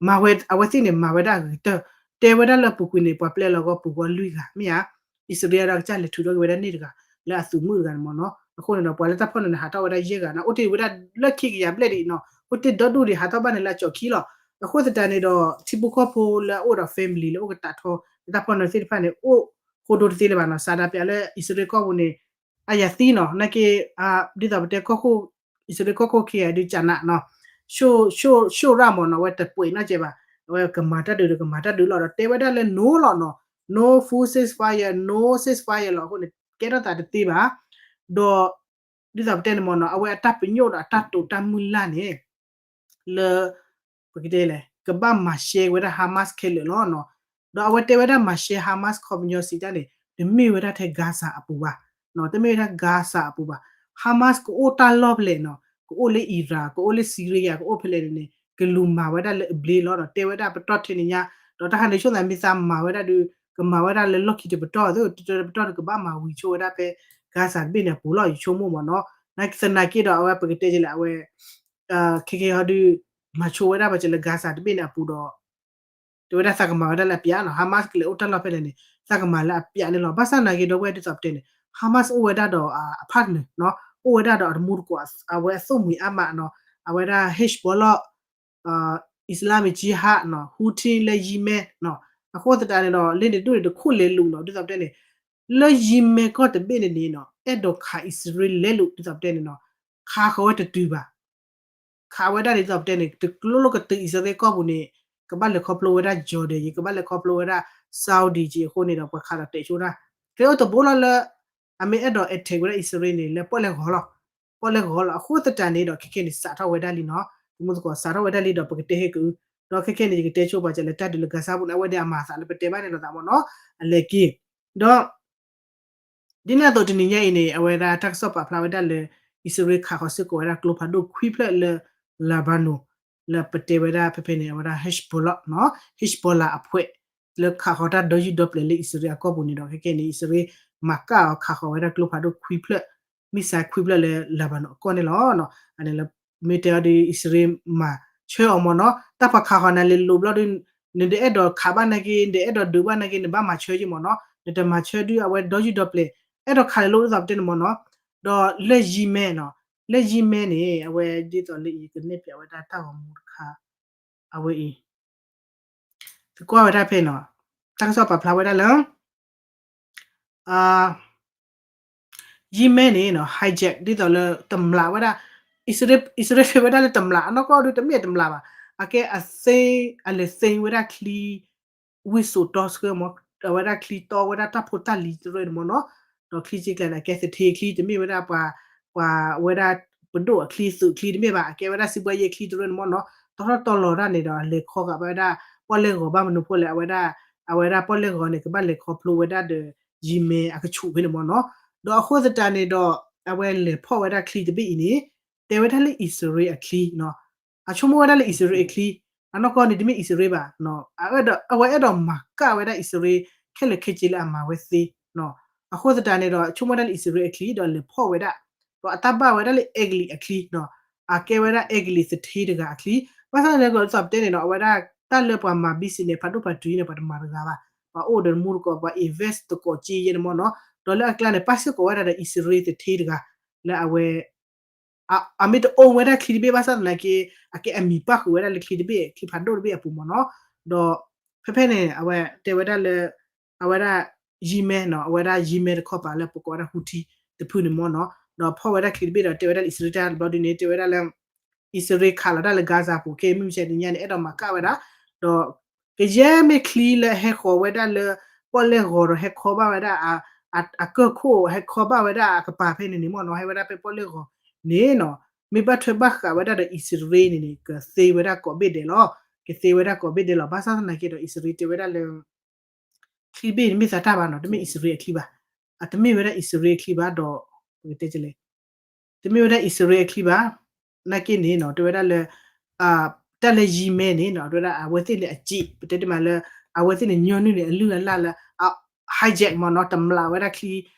မၤဝဲ အဝဲသ့ၣ်န့ၣ် မၤဝဲဒၣ်အဂ့ၤကတၢၢ်, တဲဝဲဒၣ်လၢအပူၤကွံာ်န့ၣ် ပှၤပျဲလီၤက့ၤပူၤဃီလွံၢ်ဂၤ မ့ၢ်ဧါ, အံၣ်စရ့လးဒီးကစၢ်လဲၤထုးထီၣ်က့ၤဝဲဒၣ်န့ၣ်တဂၤ လၢအသုးမုၢ်တဂၤန့ၣ်မးနီၤ. အဃိန့ၣ်ဒီး ပှၤလၢတၢ်ဖီၣ်န့ၢ်န့ၣ် ဟးထီၣ်ဝဲဒၣ်ယဲၢ်ဂၤနီၤ, အိၣ်တ့ၢ်ဝဲဒၣ်လၢခံကယၤဘျဲၣ်ဒံးနီၤ, အိၣ်တ့ၢ်ဒီဒူၣ်ဒံး ဟးထီၣ်ဘၣ်န့ၣ်လၢအကၠီၤခံလီၤ. အဃိသတးန့ၣ်ဒီး ထံဖိကီၢ်ဖိလၢအအိၣ်ဒီး family လၢအိၣ်ကတးထီ လၢတၢ်ဖီၣ်န့ၢ်သ့ၣ်တဖၣ်န့ၣ် အိၣ်ဃိဒိတသ့လၢၤဘၣ်နီၤ, စးဒၣ်ပျးလၢအံၣ်စရ့လးကီၢ်ပူၤန့ၣ် အယၤသံနီၤ, နာ်က့ ဒ်သိးပတဲကီၢ်ခိၣ် အံၣ်စရ့လးကီၢ်ခိၣ်ခံဂၤဒုးကနးနီၤ, ဆှိၣ်ရၣ်မးနီၤ, အဝဲတပှဲၤနီတစဲးဘၣ်, အဝဲကမၤတၢ်ဒုးဒီးကမၤတၢ်ဒုးလီၤ, ဒီးတဲဝဲဒၣ်လၢ no လီၤနီၤ, no full ceasefire, no ceasefire လီၤ. အဃိန့ၣ် ကဲထီၣ်သးတသ့ဘၣ်, ဒီး ဒ်သိးပတဲန့ၣ်မးနီၤ, အဝဲအတၢ်ပညိၣ်ဒီးအတၢ်တိာ်တၢ်မုၢ်လၢ်န့ၣ် လၢ ပကတဲလဲၣ် ကဘၣ်မၤရှဲဝဲဒၣ် Hamas ခဲလၢာ်လီၤနီၤ. ဒီးအဝဲတဲဝဲဒၣ်မၤရှဲ Hamas ခီပညီစံးတၢ်န့ၣ် တမ့ၢ်ဝဲဒၣ်ထဲ Gaza အပူၤဘၣ်, တမ့ၢ်ဝဲဒၣ် Gaza အပူၤဘၣ်. Hamas ကအိၣ်တၢ်လီၢ်ဖဲလဲၣ်နီၤ, ကအိၣ်လၢ Iraq, ကအိၣ်လၢ Syria, ကအိၣ်ဖဲလဲၣ်န့ၣ် ကလူၤမၤဝဲဒၣ်လၢအဘျ့လီၤနီၤ, တဲဝဲဒၣ်ပတီၢ်ထဲန့ၣ်ညါ, ဒီးတၢ်ခါန့ၣ်ဆိသးမ့ၢ်သးမၤဝဲဒၣ်ဒီး ကမၤဝဲဒၣ်လၢလီၢ်ခံတပတီၢ်, တပတီၢ်န့ၣ်ကဘၣ်မၤဝံၤဆိဝဲဒၣ်ဖဲ Gaza တဘ့ၣ်န့ၣ်အပူၤလီၤ ယဆိကမိၣ်မးနီၤ. နာ်က့သနာ်က့ဒီး အဝဲပကတဲကလဲၣ် အဝဲ ခဲကဲဟီဒုး မၤဆိဝဲဒၣ်ပှၤကလဲၣ် Gaza တဘ့ၣ်န့ၣ်အပူၤဒီး တဲဝဲဒၣ်သးကမၤဝဲဒၣ်လၢအပျးနီၤ, Hamas ကလဲၤအိၣ်တၢ်လီၢ်ဖဲလဲၣ်န့ၣ် သးကမၤလၢအပျးန့ၣ်လီၤ. ဘၣ်ဆၣ်နာ်က့ဒီပုၢ်ဝဲၢ်ဒ်သိးပတဲန့ၣ် Hamas အိၣ်ဝဲဒၣ်ဒီးအ partner နီၤ, အိၣ်ဝဲဒၣ်ဒီးအတမူတကိး အဝဲအသိၣ်မှံၤအါမးနီၤ, အဝဲဒၣ် Hezbollah, Islamic Jihad နီၤ, Houthi လၢ Yemen နီၤ, အဃိသတးန့ၣ်ဒီး လၢန့ၣ်ဒိၣ်န့ၣ်တခိၣ်လဲၤလူၤနီၤ, ဒ်သိးပတဲန့ၣ် လၢ Yemen ကီၢ်တဘ့ၣ်န့ၣ်န့ၣ်နီၤ အဲၣ်ဒိးခးအံၣ်စရ့လးလဲၤလူၤ ဒ်သိးပတဲန့ၣ်နီၤ, ခးဃီၤဝဲတတုၤဘၣ် ခးဝဲဒၣ်ဒ်သိးပတဲန့ၣ် တကျိလိာ်ကတုၤအံၣ်စရ့လးကီၢ်ပူၤန့ၣ် ကဘၣ်လဲၤခီဖျိဝဲဒၣ် Jordan ယံၤ ကဘၣ်လဲၤခီဖျိဝဲဒၣ် Saudi ယံၤအဃိန့ၣ်ဒီး ပှၤခးဒီးတဲာ်ဆိတၢ် ကျဲအိၣ်တဘိလီၤလၢ အမ့ၢ်အဲၣ်ဒိး attack ဝဲဒၣ်အံၣ်စရ့လးန့ၣ် လၢပီၣ်လဲၣ်ဂီၤလီၤ, ပီၣ်လဲၣ်ဂီၤလီၤ. အဃိသတးန့ၣ်ဒီး ခဲကဲန့ၣ် စးထီၣ်ဝဲဒၣ်လံနီၤ, တမူသကိးစးထီၣ်ဝဲဒၣ်လံဒီး ပကတဲဟ့ၣ်ကအု, ဒီးခဲကဲန့ၣ် ယကတဲဆိပှၤကလဲၣ်တၢ်ဒုးလၢ Gaza ပူၤန့ၣ် အဝဲဒၣ်အမၤသးလၢပတဲဘၣ်န့ၣ်လီၤသးမ့ၢ်နီၤ, အလဲၤက့ၤ ဒီး ဒ်န့ၣ်အသိးတနံၤညါအံၤန့ၣ် အဝဲဒၣ်တၢ်ကစီၣ်ပာ်ဖျါဝဲဒၣ်လၢ အံၣ်စရ့လးခးဃီၤစ့ၢ်ကီးဝဲဒၣ်ကျိဖးဒိၣ်ခွံဖျၢၣ်လၢ Lebanon လၢပတဲဝဲဒၣ်ဖဲဖဲန့ၣ် အဝဲဒၣ် Hezbollah နီၤ, Hezbollah အဖှဲး လၢခးဃီၤတၢ်ဒီယုၢ်ဒီပျဲၤလၢအံၣ်စရ့လးအကီၢ်ပူၤန့ၣ်ဒီး ခဲကဲန့ၣ် အံၣ်စရ့လးမၤကၣ်အီၤခးဃီၤဝဲဒၣ်ကျိဖးဒိၣ်ခွံဖျၢၣ် missile ခွံဖျၢၣ်လၢ Lebanon အကီၢ်န့ၣ်လီၤ. အန့ၣ်လၢ မ့ၢ်တဲအီၤဒီး အံၣ်စရ့လးမၤဆၢအီၤမ့ၢ်နီၤ, တၢ်ပှၤခးဃီၤနၤလဲၤလိၤဘျီဒီး နတအဲၣ်ဒိးခးဘၣ်နာ်က့ နတအဲၣ်ဒိးဒုးဘၣ်နာ်က့ နဘၣ်မၤဆၢက့မ့ၢ်နီၤ, နတမၤဆၢဒုးအဝဲဒီယုၢ်ဒီပျဲၤ အဲၣ်ဒိးခးလဲၤလိၤဒ်သိးပတဲန့ၣ်မ့ၢ်နီၤ, ဒီးလၢ Yemen နီၤ, လၢ Yemen န့ၣ် အဝဲဒ်သိးလၢအံၤကနဲၣ်ပၠးဝဲဒၣ်တၢ်ဂီၤမူတခါ အဝဲအံၤ သုကွၢ်ဝဲဒၣ်ဖဲနီၤ, တၢ်ကစီၣ်ပာ်ဖျါဝဲဒၣ်လၢ Yemen န့ၣ်နီၤ hijack ဒ်သိးလၢတမျးဝဲဒၣ် အံၣ်စရ့လးဝဲဒၣ်လၢတမျး အနီၢ်ကီၢ်ဒုးတမ့ၢ်တမျးဘၣ်, အကဲအသ့ အလဲၤသ့ဝဲဒၣ်ချံ ဝံစိာ်တီဆှၢမး, အဝဲဒၣ်ချံတီဝဲဒၣ်တၢ်ဖိတၢ်လံၤတရၢန့ၣ်မ့ၢ်နီၤ, ဒီးချံက့ကျါန့ၣ် အကဲသထ့ချံ တမ့ၢ်ဝဲဒၣ်ပှၤ ပှၤဝဲဒၣ်ပဒိၣ်အချံသုးချံတမ့ၢ်ဘၣ်, အကဲဝဲဒၣ်စံးဘှါယဲချံတရၢန့ၣ်မ့ၢ်နီၤ, တီထီၣ်တီလီၤတၢ်န့ၣ်ဒီး အလဲၤခီဂာ်ဘၣ်ဝဲဒၣ် ပီၣ်လဲၣ်ဂီၤဘၣ်မနုၤဖိလဲၣ်, အဝဲဒၣ် အဝဲဒၣ်ပီၣ်လဲၣ်ဂီၤန့ၣ် ကဘၣ်လဲၤခီဖျိဝဲဒၣ်ဒီး ယံၤမဲအကဆူးဖဲန့ၣ်မ့ၢ်နီၤ, ဒီးအဃိသတးန့ၣ်ဒီး အဝဲလဲၤဖီၣ်ဝဲဒၣ်ချံတဘ့ၣ်အံၤန့ၣ် တဲဝဲဒၣ်လၢအံၣ်စရ့လးအချံနီၤ, အဆိကမိၣ်ဝဲဒၣ်လၢအံၣ်စရ့လးအချံ, အနီၢ်ကီၢ်န့ၣ်တမ့ၢ်အံၣ်စရ့လးဘၣ်, အဝဲအဲၣ်ဒိးမၤကၣ်ဝဲဒၣ်အံၣ်စရ့လး ခဲလၢာ်ခဲဆ့လၢအမၤဝဲသ့, အဃိသတးန့ၣ်ဒီး ဆိကမိၣ်ဝဲဒၣ်လၢအံၣ်စရ့လးအချံဒီးလဲၤဖီၣ်ဝဲဒၣ်, ဒီးအတၢ်ဘၣ်ဝဲဒၣ်လၢအဲကလံးအချံနီၤ, အကဲဝဲဒၣ်အဲကလံးသထ့တဂၤအချံ, ဘၣ်ဆၣ်န့ၣ်ကီးဒ်သိးပတဲန့ၣ်နီၤ, အဝဲဒၣ်တၢ်လၢပှၤမၤ business ဖးဒိၣ်ဖးထီန့ၣ် ပှၤတမၤတဂၤဘၣ်, ပှၤအိၣ်ဒီးမူတကိး ပှၤ invest တကိးက့ယဲန့ၣ်မ့ၢ်နီၤ, ဒီးလၢအကျါန့ၣ် ပၣ်စ့ၢ်ကီးဝဲဒၣ်ဒီးအံၣ်စရ့လးသထ့တဂၤ လၢအဝဲ အမ့ၢ်တအိၣ်ဝဲဒၣ်ချံတဘ့ၣ်ဘၣ်ဆၣ်သနာ်က့ အကဲအမံၤပၣ်ဃုာ်ဝဲဒၣ်လၢချံတဘ့ၣ် ချံဖးဒိၣ်တဘ့ၣ်အပူၤမ့ၢ်နီၤ, ဒီးဖဲဖဲန့ၣ် အဝဲတဲဝဲဒၣ်လၢ အဝဲဒၣ် ယံၤမဲနီၤ, အဝဲဒၣ်ယံၤမဲတခီပၤလၢပကိးဝဲဒၣ် Houthi တဖုန့ၣ်မ့ၢ်နီၤ, ဒီးဖီၣ်ဝဲဒၣ်ချံတဘ့ၣ်ဒီးတဲဝဲဒၣ်လၢအံၣ်စရ့လးတၢ်တဘျီဒုန့ၣ် တဲဝဲဒၣ်လၢ အံၣ်စရ့လးခးလီၤတၢ်လၢ Gaza ပူၤ ခဲမုၢ်မဆါတနံၤညါန့ၣ် အဲၣ်ဒိးမၤကၣ်ဝဲဒၣ်, ဒီးကယဲၢ်မ့ၢ်ချံလၢဟဲဃီၤဝဲဒၣ်လၢ ပီၣ်လဲၣ်ဂီၤဒီးဟဲခီဘၣ်ဝဲဒၣ် အကၢၢ်ခိၣ် ဟဲခီဘၣ်ဝဲဒၣ်အကပၤဖဲန့ၣ်န့ၣ်မ့ၢ်နီၤ, ဟဲဝဲဒၣ်ဖဲပီၣ်လဲၣ်ဂီၤန့ၣ်နီၤ, မ့ၢ်ဘၣ်ထွဲဘၣ်ဃးဝဲဒၣ်ဒီးအံၣ်စရ့လးန့ၣ်န့ၣ် ကသ့ဝဲဒၣ်ကိးဘ့ၣ်ဒဲးလီၤ, ကသ့ဝဲဒၣ်ကိးဘ့ၣ်ဒဲးလီၤ, ဘၣ်ဆၣ်သနာ်က့ဒီး အံၣ်စရ့လးတဲဝဲဒၣ်လၢ ချံတဘ့ၣ်န့ၣ်မ့ၢ်သးတၢ်ဘၣ်နီၤ, တမ့ၢ်အံၣ်စရ့လးအချံဘၣ်, အတမ့ၢ်ဝဲဒၣ်အံၣ်စရ့လးအချံဘၣ်ဒီး ပကတဲလဲၣ် တမ့ၢ်ဝဲဒၣ်အံၣ်စရ့လးအချံဘၣ်, နာ်က့န့ၣ်နီၤ တဲဝဲဒၣ်လၢ တၢ်လၢယံၤမဲန့ၣ်နီၤ တဲဝဲဒၣ်အဝဲသ့ၣ်န့ၣ်အစံး ပတဲတမံၤလၢ အဝဲသ့ၣ်န့ၣ်ညီနုၢ်န့ၣ် အလုၢ်အလၢ်လၢ hijack မ့ၢ်နီၤ, တမျးဝဲဒၣ်ချံ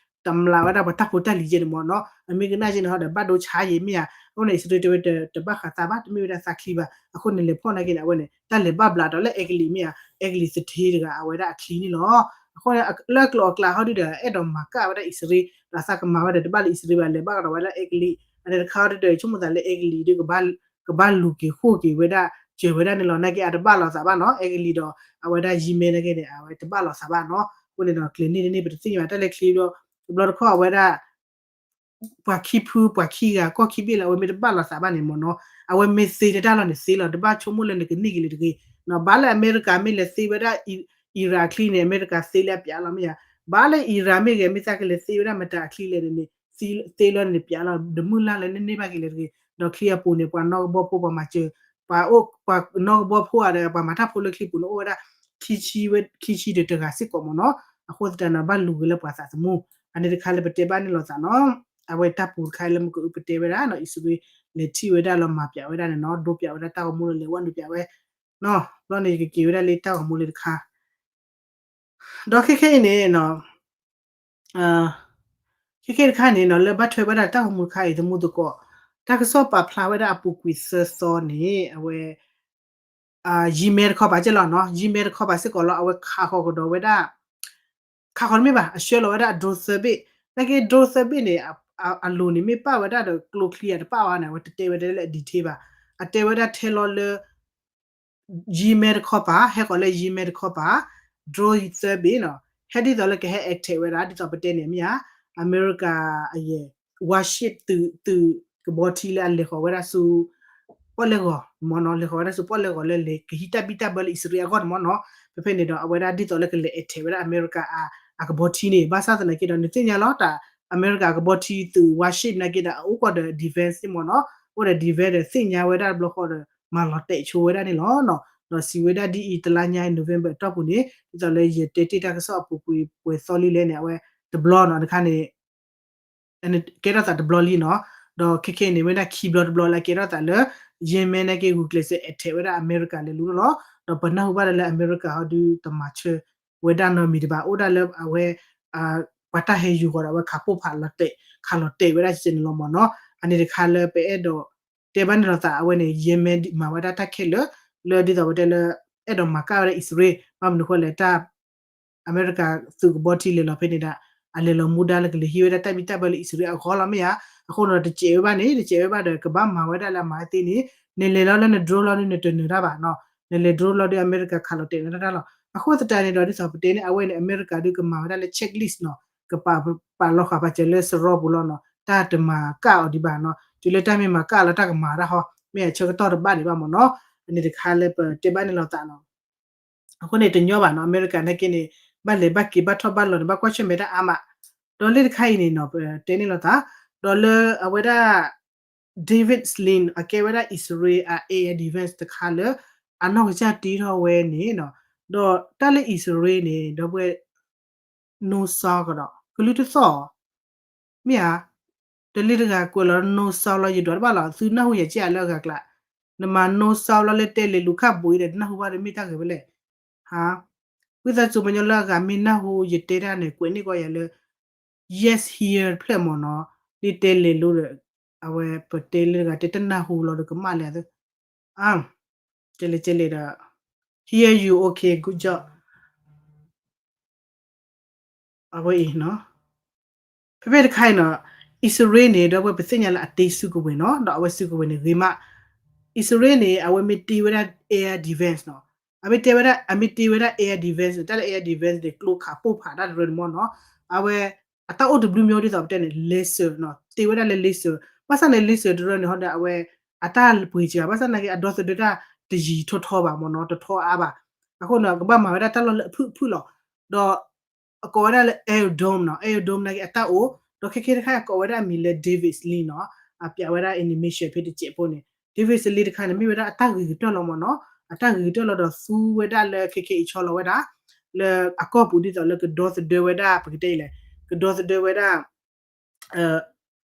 တမျးဝဲဒၣ်ပှၤတၢ်ဖိတၢ်လံၤယဲန့ၣ်မ့ၢ်နီၤ, အမ့ၢ်ကနၣ်ယဲန့ၣ်ဟီဒီး ဘၣ်ဒိဆါယဲမ့ၢ်ဧါ, အဃိန့ၣ် အံၣ်စရ့လးတဲဝဲတဘၣ်ဃးသးဘၣ်, တမ့ၢ်ဝဲဒၣ်သးချံဘၣ်, အဃိန့ၣ် လဲၤဖီၣ်နာ်က့န့ၣ် အဝဲန့ၣ် တၢ်လဲၤဘၣ်ဘျးဒီးလၢအဲကလံးမ့ၢ်ဧါ, အဲကလံးသထ့တဂၤအဝဲဒၣ်အချံန့ၣ်လီၤ, အဃိန့ၣ် လၢအကျိၤအကျဲဟီဒုဒီး အဲၣ်ဒိးမၤကၣ်ဝဲဒၣ်အံၣ်စရ့လး ဒီးသးကမၤဝဲဒီး တဘၣ်လၢအံၣ်စရ့လးဘၣ်, လဲၤဘၣ်ကဒီးဝဲလၢအဲကလံး, အန့ၣ်တခါဟီဒုဒီး ဆိကမိၣ်သးလၢအဲကလံးဒု ကဘၣ်လူၤက့ၤဃိၣ်က့ၤဝဲဒၣ် စၢၤဝဲဒၣ်န့ၣ်လီၤ, နာ်က့အတဘၣ်လိာ်သးဘၣ်နီၤ, အဲကလံးဒီး အဝဲဒၣ်ယံၤမဲနာ်က့န့ၣ် အဝဲတဘၣ်လိာ်သးဘၣ်နီၤ, အဃိန့ၣ်ဒီး ကျဲၤန့ၢ်တန့ၢ် ပတသ့ၣ်ညါဘၣ် တၢ်လၢချံဒီး တဘျီတခီၣ်အဝဲဒၣ် ပှၤခံဖု ပှၤခံဂၤ ကီၢ်ခံဘ့ၣ်လၢ အဝဲမ့ၢ်တဘၣ်လိာ်သးဘၣ်န့ၣ်မ့ၢ်နီၤ, အဝဲမ့ၢ်သ့တၢ်လီၤန့ၣ်သ့လီၤ, တဘၣ်ဆိကမိၣ်လၢနကန့ၢ်က့ၤလၢတဂ့ၤ, ဘၣ်လၢအမဲရကၤမ့ၢ်လဲၤသ့ဝဲဒၣ် အံရၣ်ချံန့ၣ် အမဲရကၤသ့လၢအပျးလီၤမ့ၢ်ဧါ, ဘၣ်လၢအံရၣ်မ့ၢ်ဂ့ၤ မ့ၢ်သးကလဲၤသ့ဝဲဒၣ်မတၤအချံလဲၣ်န့ၣ်န့ၣ် သ့လီၤန့ၣ်န့ၣ်ပျးလီၤ, ဒီးမုၢ်လၢ်လၢနန့ၢ်ဘၣ်က့ၤလၢတဂ့ၤ, ဒီးချံအပူၤန့ၣ် ပှၤနီၣ်ကဘီဖိပှၤမၤစၢၤ ပှၤအိၣ် ပှၤနီၣ်ကဘီဖိဧါဒီး ပှၤမၤတၢ်ဖိလၢချံပူၤန့ၣ် အိၣ်ဝဲဒၣ် ခံဆံဝဲ ခံဆံဒီးတဂၤစ့ၢ်ကီးမ့ၢ်နီၤ, အဃိသတးန့ၣ် ဘၣ်လူၤက့ၤလၢပှၤသးသမူ, အန့ၣ်တခါလၢပတဲဘၣ်န့ၣ်လိာ်သးနီၤ, အဝဲတၢ်ပူၤတခါလၢမ့ၢ်ကပတဲဝဲဒၣ်နီၤ အံၣ်စရ့လး လဲၤထံၣ်ဝဲဒၣ်လီၤမၤပျးဝဲဒၣ်န့ၣ်နီၤ, ဒိပျးဝဲဒၣ်တၢ်ဂီၤမူလၢလဲၤဝဲနုာ်ပျးဝဲ, နီၤ ဘျီန့ၣ် ယကက့ၤဝဲဒၣ်လၢတၢ်ဂီၤမူလၢတခါ ဒီးခဲခဲအံၤန့ၣ်နီၤ ခဲခဲတခါန့ၣ်နီၤ လၢဘၣ်ထွဲဝဲဒၣ်တၢ်ဂီၤမူတခါအံၤ သမူသကိး တၢ်ကစီၣ်ပာ်ဖျါဝဲဒၣ်အပူၤကွံာ်သၢသီန့ၣ် အဝဲ ယံၤမဲတခီပၤကဲလီၤနီၤ, ယံၤမဲတခီပၤစ့ၢ်ကီးလီၤ အဝဲခးဃီၤကဒီးဝဲဒၣ် ခးဃီၤတမ့ၢ်ဘၣ် အဆှၢလီၤဝဲဒၣ်အ drone သၢဘ့ၣ်, နာ်က့ drone သၢဘ့ၣ်န့ၣ် အလိၤန့ၣ် မ့ၢ်ပာ်ဝဲဒၣ်ဒီးကျိချံအတပာ်ဝဲန့ၣ် အဝဲတတဲဝဲဒၣ်လၢအ detail ဘၣ်, အတဲဝဲဒၣ်ထဲလီၤလၢ ယံၤမဲတခီပၤ ဟဲဃီၤလၢယံၤမဲတခီပၤ drone သၢဘ့ၣ်နီၤ, ဟဲဒ်သိးလၢကဟဲ attack ဝဲဒၣ် ဒ်သိးပတဲန့ၣ်မ့ၢ်ဧါ, အမဲရကၤအယဲၢ် warship သုး သုးကဘီထံလၢအလဲၤဃီၤဝဲဒၣ်ဆူ ပီၣ်လဲၣ်ဂီၤမ့ၢ်နီၤ, လဲၤဃီၤဝဲဒၣ်ဆူပီၣ်လဲၣ်ဂီၤလၢလဲၤကဟံးတၢ်ဘံၣ်တၢ်ဘၢလၢ အံၣ်စရ့လးအဂီၢ်န့ၣ်မ့ၢ်နီၤ, ဖဲဖဲန့ၣ်ဒီး အဝဲဒၣ်ဒ်သိးလၢကလဲၤ attack ဝဲဒၣ်အမဲရကၤအကဘီထံန့ၣ်, ဘၣ်ဆၣ်သနာ်က့ဒီး နသ့ၣ်ညါလီၤ တၢ်အမဲရကၤအကဘီထံသုး warship နာ်က့ဒီး အအိၣ်ကီးဒီး defense န့ၣ်မ့ၢ်နီၤ, အိၣ်ဒီး defense ဒီးသ့ၣ်ညါဝဲဒၣ်တဘျီဃီဒီး မၤလီၤတဲာ်ဆိဝဲဒၣ်န့ၣ်လီၤ. ဒီးစံးဝဲဒၣ်ဒ်အံၤ တလါညါ November အတီၢ်ပူၤန့ၣ် ဒ်သိးလၢယတဲတ့ၢ်တၢ်ကစီၣ်အပူၤကွံာ်ပှဲၤသီလံလဲၣ်န့ၣ် အဝဲတဘျီနီၤ တခါန့ၣ် ကဲထီၣ်သးတဘျီလံနီၤ, ဒီးခဲခဲအံၤန့ၣ် မ့ၢ်ဒၣ်ခံဘျီတဘျီလၢကဲထီၣ်သးလၢ ယဲၢ်မဲနာ်က့ ဂုာ်ကျဲးစၢး attack ဝဲဒၣ်အမဲရကၤလဲၤလူၤလီၤ. ဒီးပနၢ်ဟူဘၣ်ဒၣ်လၢအမဲရကၤဟီဒုတမၤဆၢဝဲဒၣ်နီတမံၤတဘၣ် အိၣ်ဒၣ်လၢအဝဲ ပှၤတၢ်ဟဲယူၤဃီၤဒီး အဝဲခးပိၢ်ဖးလီၤတဲာ် ခးလီၤတဲာ်ဝဲဒၣ်စဲန့ၣ်လီၤမ့ၢ်နီၤ. အန့ၣ်တခါလၢပအဲၣ်ဒိးတဲဘၣ်န့ၣ်လိာ်သး အဝဲန့ၣ် ယဲၢ်မဲမၤဝဲဒၣ်တၢ်ခဲလၢာ် လၢဒ်သိးပတဲလၢ အဲၣ်ဒိးမၤကၣ်ဝဲဒၣ်အံၣ်စရ့လး ဘၣ်မနုၤဃိလဲၣ် တၢ် အမဲရကၤသုးကဘီထံလဲၤလီၤဖဲန့ၣ်ဒၣ် အလဲၤလီၤမူဒါလၢကလဲၤဟံးဝဲဒၣ်တၢ်ဘံၣ်တၢ်ဘၢလၢအံၣ်စရ့လးအဂီၢ်လီၤမ့ၢ်ဧါ. အဃိန့ၣ်ဒီး တစဲးဝဲဘၣ်န့ၣ် တစဲးဝဲဘၣ်ဒီး ကဘၣ်မၤဝဲဒၣ်လၢအမၤသ့န့ၣ် နလဲၤလီၤလၢန drone လီၤဒုး နတနၢၤတၢ်ဘၣ်နီၤ. နလဲၤ drone လီၤဒုး အမဲရကၤခးလီၤတဲာ်နတၢ်လီၤ. အဃိသတးန့ၣ်ဒီး ဒ်သိးပတဲန့ၣ် အဝဲန့ၣ် အမဲရကၤဒုးကမၤဝဲဒၣ်လၢ checklist နီၤ ကပာ်လီၤဃာ်ပာ်စၢၤလၢစရီပူၤလီၤနီၤ တၢ်တမၤကၣ်အီၤဒံးဘၣ်နီၤ. တုၤလၢတၢ်မ့ၢ်မၤကၢ်လီၤတၢ်ကမၤတၢ်ဟီ မ့ၢ်အဆၢကတီၢ်တဘၣ်ဒံးဘၣ်မ့ၢ်နီၤ. အန့ၣ်တခါလၢပတဲဘၣ်န့ၣ်လိာ်သးနီၤ. အဃိန့ၣ်တညီဘၣ်နီၤ အမဲရကၤနာ်က့န့ၣ် ဘၣ်လဲၤဘၣ်က့ၤဘၣ်ထီၣ်ဘၣ်လီၤန့ၣ် ဘၣ်ကွၢ်ဆၢၣ်မဲာ်တၢ်အါမး, ဒီးလၢတခါအံၤန့ၣ်နီၤ ပတဲန့ၣ်လိာ်သး, ဒီးလၢအဝဲဒၣ် David Sling အကဲဝဲဒၣ်အံၣ်စရ့လးအ air defense တခါလၢ အနီၢ်ကစၢ်တ့ထီၣ်ဝဲန့ၣ်နီၤ, ဒီးတၢ်လၢအံၣ်စရ့လးန့ၣ် ဒီပုၢ်ဝဲၢ် no sound ကဒီး ကလုၢ်တသီၣ် မ့ၢ်ဧါ, တလ့တဂၤကွဲးလီၤ no sound လီၤ ယဒွးတဘၣ်လီၤ သုနၢ်ဟူယၤကဲဧါလၢအဂၤကျါ, နမၤ no sound လီၤလၢတဲလ့ၤလူၤခၣ်ဘိအံၤဒီး တနၢ်ဟူဘၣ်ဒီးမ့ၢ်တၢ်ဂ့ၤဝဲလဲၣ်, ဟါ, ဝံသးစူၤပှၤကညီလၢအဂၤမ့ၢ်နၢ်ဟူယတဲတၢ်န့ၣ် ကွဲးန့ၢ်ကီးယၤလၢ yes hear တဖျၢၣ်မ့ၢ်နီၤ, လၢတဲလ့ၤလူၤဒီး အဝဲပတဲလ့ၤတဂၤတဲတနၢ်ဟူလီၤဒီးကမၣ်လဲၣ်သၢ အါ, တဲလ့ၤတဲလ့ၤဒီး hear you okay good job အဝဲအံၤနီၤ, ဖဲဖဲတခါအံၤနီၤ, အံၣ်စရ့လးန့ၣ် ဒီပုၢ်ဝဲၢ်ပသ့ၣ်ညါလၢအတ့စုကဝဲၤနီၤ, ဒီးအဝဲစုကဝဲၤန့ၣ်ဂ့ၤမး, အံၣ်စရ့လးန့ၣ် အဝဲမ့ၢ်တ့ဝဲဒၣ် air defense နီၤ, အမ့ၢ်တ့ဝဲဒၣ် အမ့ၢ်တ့ဝဲဒၣ် air defense န့ၣ် တၢ်လၢ air defense န့ၣ် ကျိခးပိၢ်ဖးတၢ်တရၢန့ၣ်မ့ၢ်နီၤ, အဝဲ အတၢ်အိၣ်တဘျုးမံၤဒ်သိးပတဲန့ၣ် laser နီၤ, တ့ဝဲဒၣ်လၢ laser, ဘၣ်ဆၣ်န့ၣ် laser တရၢန့ၣ်ဟီဒီး အဝဲ အတၢ်ပှ့ၤစှၤ ဘၣ်ဆၣ်နာ်က့ အဒီသဒၢတၢ်တယံၤထီထီဘၣ်မ့ၢ်နီၤ, တထီအါဘၣ်, အဃိန့ၣ် ကဘၣ်မၤဝဲဒၣ်တၢ်လီၢ်လၢအဖုၣ်ဖုၣ်လီၤ, ဒီး အကိးဝဲဒၣ်လၢ Iron Dome နီၤ, Iron Dome နာ်က့အတၢ်အိၣ်, ဒီးခဲခဲတခါအံၤကိးဝဲဒၣ်အမံၤလၢ David Sling နီၤ, အပျးဝဲဒၣ် animation ဖဲတစဲးဖိန့ၣ်, David Sling တခါန့ၣ် မ့ၢ်ဝဲဒၣ်အတၢ်ဂ့ၤကတၢၢ်လီၤမ့ၢ်နီၤ, အတၢ်ဂ့ၤကတၢၢ်လီၤဒီးသူဝဲဒၣ်လၢခဲခဲအံၤဆီလီၤဝဲဒၣ် လၢအကီၢ်ပူၤဒ်သိးလၢကဒီသဒၢဝဲဒၣ် ပကတဲလဲၣ်, ကဒီသဒၢဝဲဒၣ်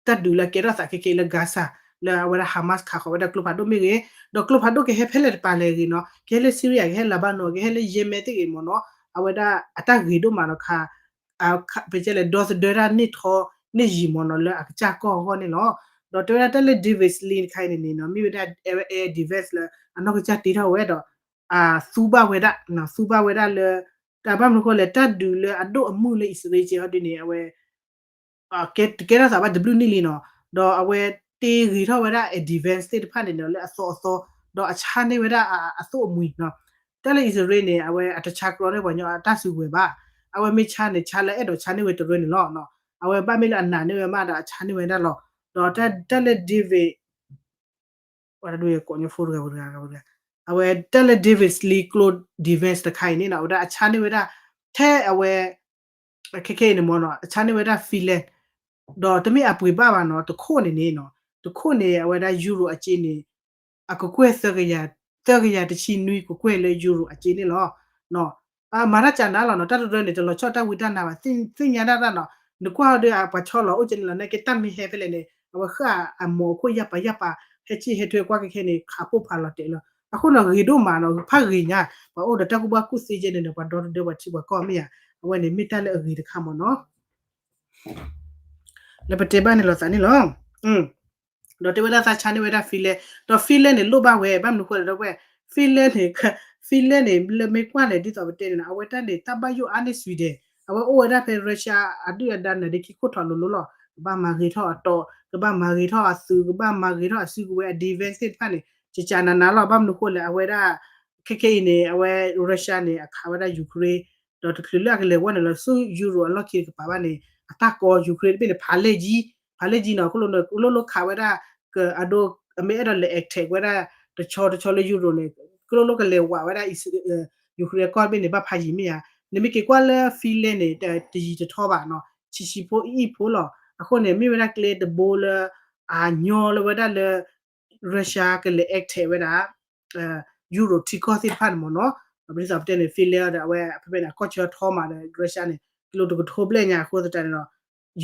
တၢ်ဒုးလၢကဲထီၣ်သးခဲခဲအံၤလၢ Gaza လၢအဝဲဒၣ် Hamas ခးဃီၤဝဲဒၣ်ကျိဖးဒိၣ်မ့ၢ်ဂ့ၤ, ဒီးကျိဖးဒိၣ်ကဟဲဖဲလဲၣ်တပၤလဲၣ်ဂ့ၤနီၤ, ကဟဲလၢ Syria ကဟဲ Lebanon ကဟဲလၢ Yemen သ့ၣ်ဂ့ၤမ့ၢ်နီၤ, အဝဲဒၣ်အတၢ်ဂ့ၤဒိၣ်မးဒီးခါ ပကတဲလဲၣ် ဒီသဒၢတၢ်န့ၢ်ထီန့ၢ်ယံၤမ့ၢ်နီၤ လၢအကစၢ်ကီၢ်အဂီၢ်န့ၣ်လီၤ. ဒီးတဲဝဲဒၣ်တၢ်လၢ David Sling တခါအံၤန့ၣ်န့ၣ်နီၤ မ့ၢ်ဝဲဒၣ် air defense လၢအနီၢ်ကစၢ်တ့ထီၣ်ဝဲဒီး သူဘၣ်ဝဲဒၣ်, သူဘၣ်ဝဲဒၣ်လၢ တၢ်ဘၣ်မနုၤဃိလဲၣ် တၢ်ဒုးလၢအဒိၣ်အမုၢ်လၢအံၣ်စရ့လးကဲဟီဒ်န့ၣ် အဝဲ ကဲတကဲထီၣ်သးဘၣ်တဘျုးနံၣ်လံနီၤ, ဒီးအဝဲတ့ဂ့ၤထီၣ်ဝဲဒၣ် advance သ့ၣ်တဖၣ်န့ၣ်နီၤ လၢအသီအသီ, ဒီးအဆါန့ၢ်ဝဲဒၣ်အသိၣ်အမှံၤနီၤ, တၢ်လၢအံၣ်စရ့လးန့ၣ် အဝဲအတဆါကြီန့ၢ်ပှၤကညီအတၢ်စုကဝဲၤဘၣ်, အဝဲမ့ၢ်ဆါန့ၣ် ဆါလၢအဲၣ်ဒိးဆါန့ၢ်ဝဲတရၢန့ၣ်လီၤ, အဝဲဘၣ်မ့ၢ်လၢအနာ်န့ၢ်ဝဲမးဒီးအဆါန့ၢ်ဝဲဒၣ်လီၤ, ဒီးတၢ်လၢ David ပှၤတဒူၣ်ကိးညီဖိတဂၤဝဲတဂၤ, အဝဲတၢ်လၢ David Sling ကျိ defense တခါအံၤန့ၣ်နီၤ အဝဲဒၣ်အဆါန့ၢ်ဝဲဒၣ် ထဲအဝဲ ခဲခဲအံၤန့ၣ်မ့ၢ်နီၤ အဆါန့ၢ်ဝဲဒၣ် Finland, ဒီးတမ့ၢ်အပှ့ၤဘၣ်ဘၣ်နီၤ တခိၣ်န့ၣ်န့ၣ်နီၤ တခိၣ်န့ၣ် အဝဲဒၣ် Euro အစ့န့ၣ် အကကွဲၢ် သၢကယၤတဆံနွံကကွဲၢ်လၢ Euro အစ့န့ၣ်လီၤ. မၤတၢ်ကနၤလီၤနီၤ တၢ်တရၢန့ၣ် တလီၤဆီတၢ်ဝံတၢ်နါဘၣ် သ့ၣ်ညါဒၣ်တၢ်နီၤ နကွၢ်ဒီးပှၤဆီလီၤအိၣ်ကဲန့ၣ်လီၤ နာ်က့တၢ်မ့ၢ်ဟဲဖဲလဲၣ်န့ၣ် အဝဲဃၣ်အမိၤအခိၣ်ယၢ်ပၤယၢ်ပၤ ဟဲစံၣ်ဟဲထွဲကွၢ်ခဲခဲန့ၣ် ခးပိၢ်ဖးလီၤတဲာ်လီၤ. အဃိနီၤ ဂ့ၤဒိၣ်မးနီၤ ဖးဂ့ၤညါ ပှၤအိၣ်ဒီးတၢ်ကူၣ်ဘၣ်ကူၣ်သ့ကဲန့ၣ်ဒီး ပှၤဒီသဒၢပှၤထံပှၤကီၢ်မ့ၢ်ဧါ အဝဲန့ၣ်မ့ၢ်တၢ်လၢအဂ့ၤတခါမ့ၢ်နီၤ လၢပတဲဘၣ်န့ၣ်လိာ်သးန့ၣ်လီၤ. ဒီးတဲဝဲဒၣ်သးဆါန့ၢ်ဝဲဒၣ် Finland ဒီး Finland န့ၣ်လိၣ်ဘၣ်ဝဲ ဘၣ်မနုၤဃိလဲၣ်ဒီပုၢ်ဝဲၢ် Finland န့ၣ် Finland န့ၣ် လၢမ့ၢ်ကွၢ်လဲၣ်ဒ်သိးပတဲန့ၣ်နီၤ အဝဲတၢ်န့ၣ် တၢ်ဘၣ်ယိၣ်အါန့ၢ် Sweden အဝဲအိၣ်ဝဲဒၣ်ဖဲ Russia အဒုၣ်အဒါနၤဒီးခံခိၣ်ထီၣ်လိၤလိၤလီၤ ကဘၣ်မၤဂ့ၤထီၣ်အတီၤ ကဘၣ်မၤဂ့ၤထီၣ်အသုးကဝဲၤအ defense သ့ၣ်တဖၣ်န့ၣ် ကကနၤနၤလီၤ ဘၣ်မနုၤဃိလဲၣ် အဝဲဒၣ် ခဲခဲအံၤန့ၣ် အဝဲ Russia န့ၣ် အခးဝဲဒၣ် Ukraine ဒီးတချုးလၢအကလဲၤဝဲန့ၣ်လီၤ ဆူ Euro အလီၢ်ခံတကပၤဘၣ်န့ၣ် အတၢ်ကီ Ukraine တဘ့ၣ်န့ၣ် ဖးလဲၢ်ယံၤ ဖးလဲၢ်ယံၤနီၤ ကလိၣ်ကလိၣ်ခးဝဲဒၣ် အဒိ အမ့ၢ်အဲၣ်ဒိးလဲၤ attack ဝဲဒၣ် တဆီတဆီလၢ Euro န့ၣ် ကလိၣ်လိၣ်ကလဲၤဝးဝဲဒၣ် Ukraine အကီၢ်တဘ့ၣ်န့ၣ် ဘၣ်ဖးယံၤမ့ၢ်ဧါ နမ့ၢ်က့ၤကွၢ်လၢ Finland န့ၣ် တယံၤတထီဘၣ်နီၤ ဆံးဆံးဖိအံၣ်အံၣ်ဖိလီၤ အဃိန့ၣ် မ့ၢ်ဝဲဒၣ်ကျဲတဘိလၢ အညီလၢဝဲဒၣ်လၢ Russia ကလဲၤ attack ဝဲဒၣ် Euro ထံကီၢ်သ့ၣ်တဖၣ်န့ၣ်မ့ၢ်နီၤ ပဒ်သိးပတဲန့ၣ် Finland ဒီးအဝဲဖဲဖဲန့ၣ် အကီၢ်ဆၢထီမးဒီး Russia န့ၣ် ကလိၣ်တကထိဘျဲၣ်ညါအဃိသတးန့ၣ်ဒီး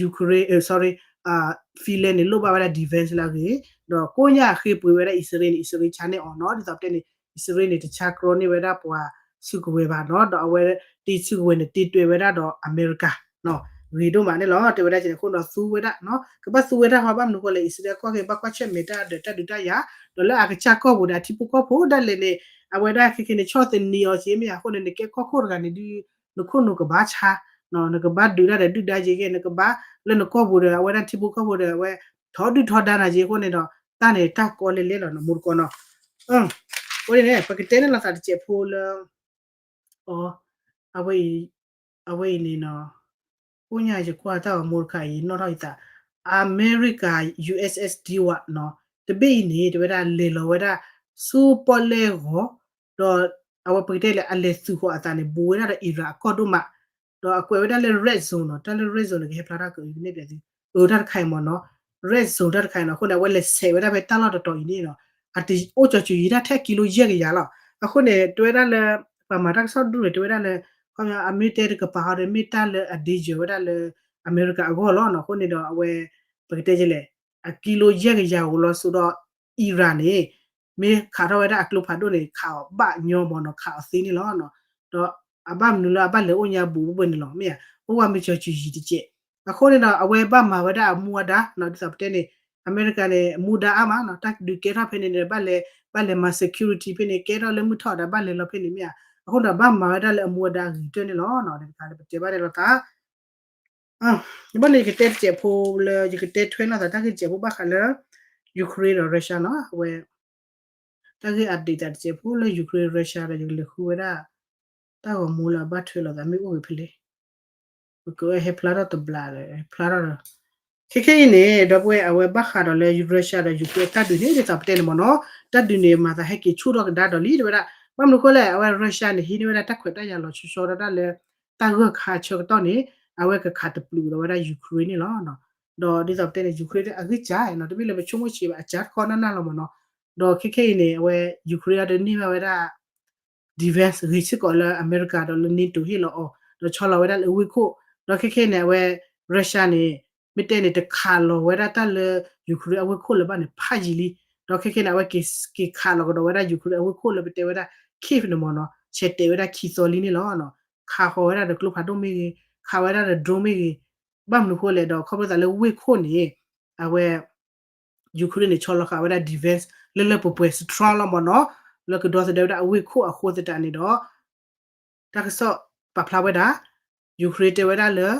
Ukraine, sorry, Finland န့ၣ် လိၣ်ဘၣ်ဝဲဒၣ် defense လၢအဂ့ၤ ဒီးကိးညါအဃ့ပှ့ၤဝဲဒၣ် အံၣ်စရ့လးန့ၣ် အံၣ်စရ့လးဆါန့ၢ်အီၤနီၤ ဒ်သိးပတဲန့ၣ် အံၣ်စရ့လးန့ၣ် တဆါကြီန့ၢ်ဝဲဒၣ်ပှၤစုကဝဲၤဘၣ်နီၤ ဒီးအဝဲတ့စုကဝဲၤန့ၣ် တ့တွဲဝဲဒၣ်ဒီးအမဲရကၤ ဂ့ၤဒိၣ်မးန့ၣ်လီၤ တဲဝဲဒၣ်က့န့ၣ် အဃိဒီးသူဝဲဒၣ်နီၤ ကဘၣ်သူဝဲဒၣ်ဟီ ဘၣ်မနုၤဃိလဲၣ် အံၣ်စရ့လးကီၢ်က့ၤဘၣ်ကွၢ်ဆၢၣ်မဲာ်တၢ်ဒီးတၢ်ဒုးတၢ်ယၤ ဒီးလၢအကစၢ်ကီၢ်ပူၤဒီးအထံဖိကီၢ်ဖိဒၣ်လဲာ်န့ၣ် အဝဲဒၣ်ခဲခဲန့ၣ် ဆီၣ်သနံးအီၤက့မ့ၢ်ဧါ အဃိန့ၣ် နကဲကီၢ်ခိၣ်တဂၤန့ၣ်ဒုး နခိၣ်နူာ်ကဘၣ်ဆါ နကဘၣ်ဒုးတၢ်ဒီးဒုၣ်ဒါက့ နကဘၣ်လၢနကီၢ်ပူၤဒီး အဝဲဒၣ်ထံဖိကီၢ်ဖိဒီး အဝဲထီဒုၣ်ထီဒါနၤက့ အဃိန့ၣ်ဒီး တၢ်န့ၣ်တၢ်ကီလဲၣ်လဲၣ်လီၤ နမိၢ်တကီနီၤ အဃိန့ၣ် ပကတဲန့ၣ်လိာ်သးတစဲးဖိလၢ အ အဝဲအံၤ အဝဲအံၤန့ၣ်နီၤ ကိးညါယကွၢ်တၢ်အမိၢ်တခါအံၤ နီၣ်ထီၣ်ယသး အမဲရကၤ ယူႇအၢတ်ႉသ်ဢၢတ်ႉသ် Dewar နီၤ တဘ့ၣ်အံၤန့ၣ် တဲဝဲဒၣ်လဲၤလီၤဝဲဒၣ် ဆူပီၣ်လဲၣ်ဂီၤ ဒီးအဝဲပကတဲလၢအလဲၤသုးဃီၤအသးန့ၣ် ဘူးဝဲဒၣ်ဒီး Iran အကီၢ်ဒိၣ်မး ဒီးအကွဲးဝဲဒၣ်လၢ red zone နီၤ တၢ်လၢ red zone န့ၣ် ကဟဲဖျါထီၣ်က့ၤ ယကနဲၣ်ပျးသု အၢ တၢ်တခါအံၤမ့ၢ်နီၤ red zone တၢ်တခါအံၤနီၤ အဃိန့ၣ် အဝဲလဲၤဆဲးဝဲဒၣ်ဖဲတၢ်လီၢ်တတီၤအံၤန့ၣ်နီၤ အတအိၣ်ကၠီၤစူၤယံၤတၢ်ထဲကံလိယဲၢ်ကယၤလီၤ အဃိန့ၣ် တဲဝဲဒၣ်လၢ ပှၤမၤတၢ်ကစီၣ်ဒူၣ်န့ၣ် တဲဝဲဒၣ်လၢ ခီပညီ အမ့ၢ်တဲတကပၤဟီဒီး မ့ၢ်တၢ်လၢအ danger ဝဲဒၣ်လၢ အမဲရကၤအဂီၢ်လီၤနီၤ အဃိန့ၣ်ဒီး အဝဲ ပကတဲလဲၣ် အကံလိယဲၢ်ကယၤဧိၤလီၤစိၤဒီး Iran န့ၣ် မ့ၢ်ခးထီၣ်ဝဲဒၣ်အကျိဖးဒိၣ်န့ၣ် ခးအီၤဘၣ်ညီမ့ၢ်နီၤ ခးအီၤသ့န့ၣ်လီၤ. ဒီးအဘၣ်မနုၤလၢအဘၣ်လဲၤအိၣ်ညါဘူးဘၣ်န့ၣ်လီၤ မ့ၢ်ဧါ အိၣ်ဝဲမ့ၢ်ကၠီၤစူၤယံၤတကဲး အဃိန့ၣ်ဒီး အဝဲဘၣ်မၤဝဲဒၣ်အမူအဒါနီၤ ဒ်သိးပတဲန့ၣ် အမဲရကၤန့ၣ် အမူဒါအါမးနီၤ တၢ်ဒုးကဲထီၣ်ဖဲန့ၣ်န့ၣ် ဘၣ်လဲၤ ဘၣ်လဲၤမၤ security ဖဲန့ၣ် ကဲထီၣ်လၢမုၢ်ထီၣ်ဒီး ဘၣ်လဲၤလီၤဖဲန့ၣ်မ့ၢ်ဧါ အဃိန့ၣ်ဒီး ဘၣ်မၤဝဲဒၣ်လၢအမူအဒါအဂ့ၤကတၢၢ်န့ၣ်လီၤ. တခါလၢပတဲဘၣ်န့ၣ်လီၤသး ဘၣ်န့ၣ် ယကတဲတစဲးဖိလၢ ယကတဲထွဲနီၢ်သး တၢ်ဂ့ၢ်တစဲးဖိဘၣ်ဃးလၢ Ukraine ဒီး Russia နီၤ အဝဲ တၢ်ဂ့ၢ် update သးတစဲးဖိလၢ Ukraine Russia ဒီး ယကလဲၤဃုဝဲဒၣ် တၢ်ဂီၤမူလၢအဘၣ်ထွဲလိာ်သးမ့ၢ်အိၣ်ဂ့ၤဖဲလဲၣ် ပကဟဲဖျါထီၣ်တဘျးဒီး ဖျါထီၣ်ဒီး ခဲခဲအံၤန့ၣ် ဒီပုၢ်ဝဲၢ် အဝဲဘၣ်ဃးဒီးလၢ Russia ဒီး Ukraine တၢ်ဒုးန့ၣ် ဒ်သိးပတဲန့ၣ်မ့ၢ်နီၤ တၢ်ဒုးန့ၣ် မၤသးဟဲက့ၤဆူၣ်ထီၣ်ကဒါဒီးလံ တဲဝဲဒၣ် ဘၣ်မနုၤအဃိလဲၣ် အဝဲ Russia န့ၣ် ဟံးန့ၢ်ဝဲဒၣ်တၢ်ခွဲးတၢ်ယာ်လီၤဆီဆီဒၣ်တၢ်လၢ တၢ်ဂၢၢ်ခါဆၢကတီၢ်န့ၣ် အဝဲကခးတပျုာ်ဒီးဝဲဒၣ် Ukraine န့ၣ်လီၤ. ဒီးဒ်သိးပတဲန့ၣ် Ukraine အဂံၢ်စၢ်နီၤ တမ့ၢ်လၢပဆိကမိၣ်ဆံးဘၣ် အစၢ်တခီနၢ်နၢ်လီၤမ့ၢ်နီၤ ဒီးခဲခဲအံၤန့ၣ် အဝဲ Ukraine အဒိးန့ၢ်ဘၣ်ဝဲဒၣ် defense ဂ့ၤစ့ၢ်ကီးလၢအမဲရကၤဒီးလၢ NATO ဟ့ၣ်လီၤအီၤ ဒီးဆီလီၤဝဲဒၣ်လၢအဝ့ၢ်ခိၣ် ဒီးခဲခဲန့ၣ် အဝဲ Russia န့ၣ် မ့ၢ်တဲန့ၣ် တခးလီၤဝဲဒၣ်တၢ်လၢ Ukraine အဝ့ၢ်ခိၣ်လၢၤဘၣ်န့ၣ် ဖးယံာ်လံ ဒီးခဲခဲန့ၣ် အဝဲက့ၤခးလီၤကဒီးဝဲဒၣ် Ukraine အဝ့ၢ်ခိၣ်လၢပတဲဝဲဒၣ် Kyiv န့ၣ်မ့ၢ်နီၤ ဆဲးတဲာ်ဝဲဒၣ်ခံသီလံန့ၣ်လီၤ. ခးဃီၤဝဲဒၣ်ဒီးကျိဖးဒိၣ်မ့ၢ်ဂ့ၤ ခးဝဲဒၣ်ဒီး drone မ့ၢ်ဂ့ၤ ဘၣ်မနုၤအဃိလဲၣ်ဒီး ခီဖျိသးလၢဝ့ၢ်ခိၣ်န့ၣ် အဝဲ Ukraine န့ၣ် ဆီလီၤဃာ်ဝဲဒၣ် defense လၢလၢပှဲၤပှဲၤ strong လီၤမ့ၢ်နီၤ လၢကဒီသဒၢဝဲဒၣ်အဝ့ၢ်ခိၣ်အဃိသတးန့ၣ်ဒီး တၢ်ကစီၣ်ပာ်ဖျါဝဲဒၣ် Ukraine တဲဝဲဒၣ်လၢ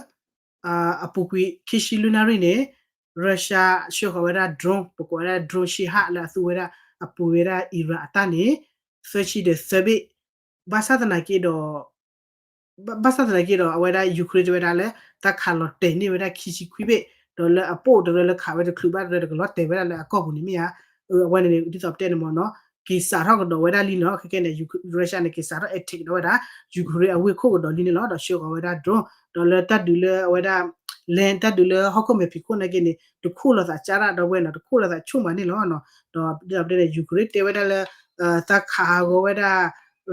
အပူၤကွံာ်ခံဆံလွံၢ်နၣ်ရံၣ်န့ၣ် Russia ဆှၢဃီၤဝဲဒၣ် drone ပကိးဝဲဒၣ် drone ဆံးဟးလၢအသူဝဲဒၣ် အပူၤဝဲဒၣ် Iran အတၢ်န့ၣ် သၢဆံဒီးသၢဘ့ၣ် ဘၣ်ဆၣ်သနာ်က့ဒီး ဘၣ်ဆၣ်သနာ်က့ဒီး အဝဲဒၣ် Ukraine တဲဝဲဒၣ်လၢ သးခးလီၤတဲာ်န့ၢ်ဝဲဒၣ်ခံဆံခွံဘ့ၣ် ဒီးလၢအပိၣ်တရၢလၢခးဝဲတချုးဘၣ်တရၢ တကလီၤတဲာ်ဝဲဒၣ်လၢအကီၢ်ပူၤန့ၣ်မ့ၢ်ဧါ. အဝဲန့ၣ်န့ၣ် ဒ်သိးပတဲန့ၣ်မ့ၢ်နီၤ က့ၤစးထီၣ်ကဒီးဝဲဒၣ်လံနီၤ ခဲခဲန့ၣ် Russia န့ၣ် က့ၤစးထီၣ် attack ကဒီးဝဲဒၣ် Ukraine အဝ့ၢ်ခိၣ်ကဒီးလံန့ၣ်လီၤ. ဒီးဆှၢဃီၤဝဲဒၣ် drone ဒီးလၢတၢ်ဒုးလၢအဝဲဒၣ် land တၢ်ဒုးလၢဟီၣ်ခိၣ်မဲာ်ဖံးခိၣ်နာ်က့န့ၣ် တခူၣ်လိာ်သးကၢ်ဒၣ်ဒီပုၢ်ဝဲၢ်နီၤ တခူၣ်လိာ်သးဆူၣ်မးန့ၣ်လီၤ. ဒီးဒ်သိးပတဲန့ၣ် Ukraine တဲဝဲဒၣ်လၢ သးခးဟးဂီၤဝဲဒၣ်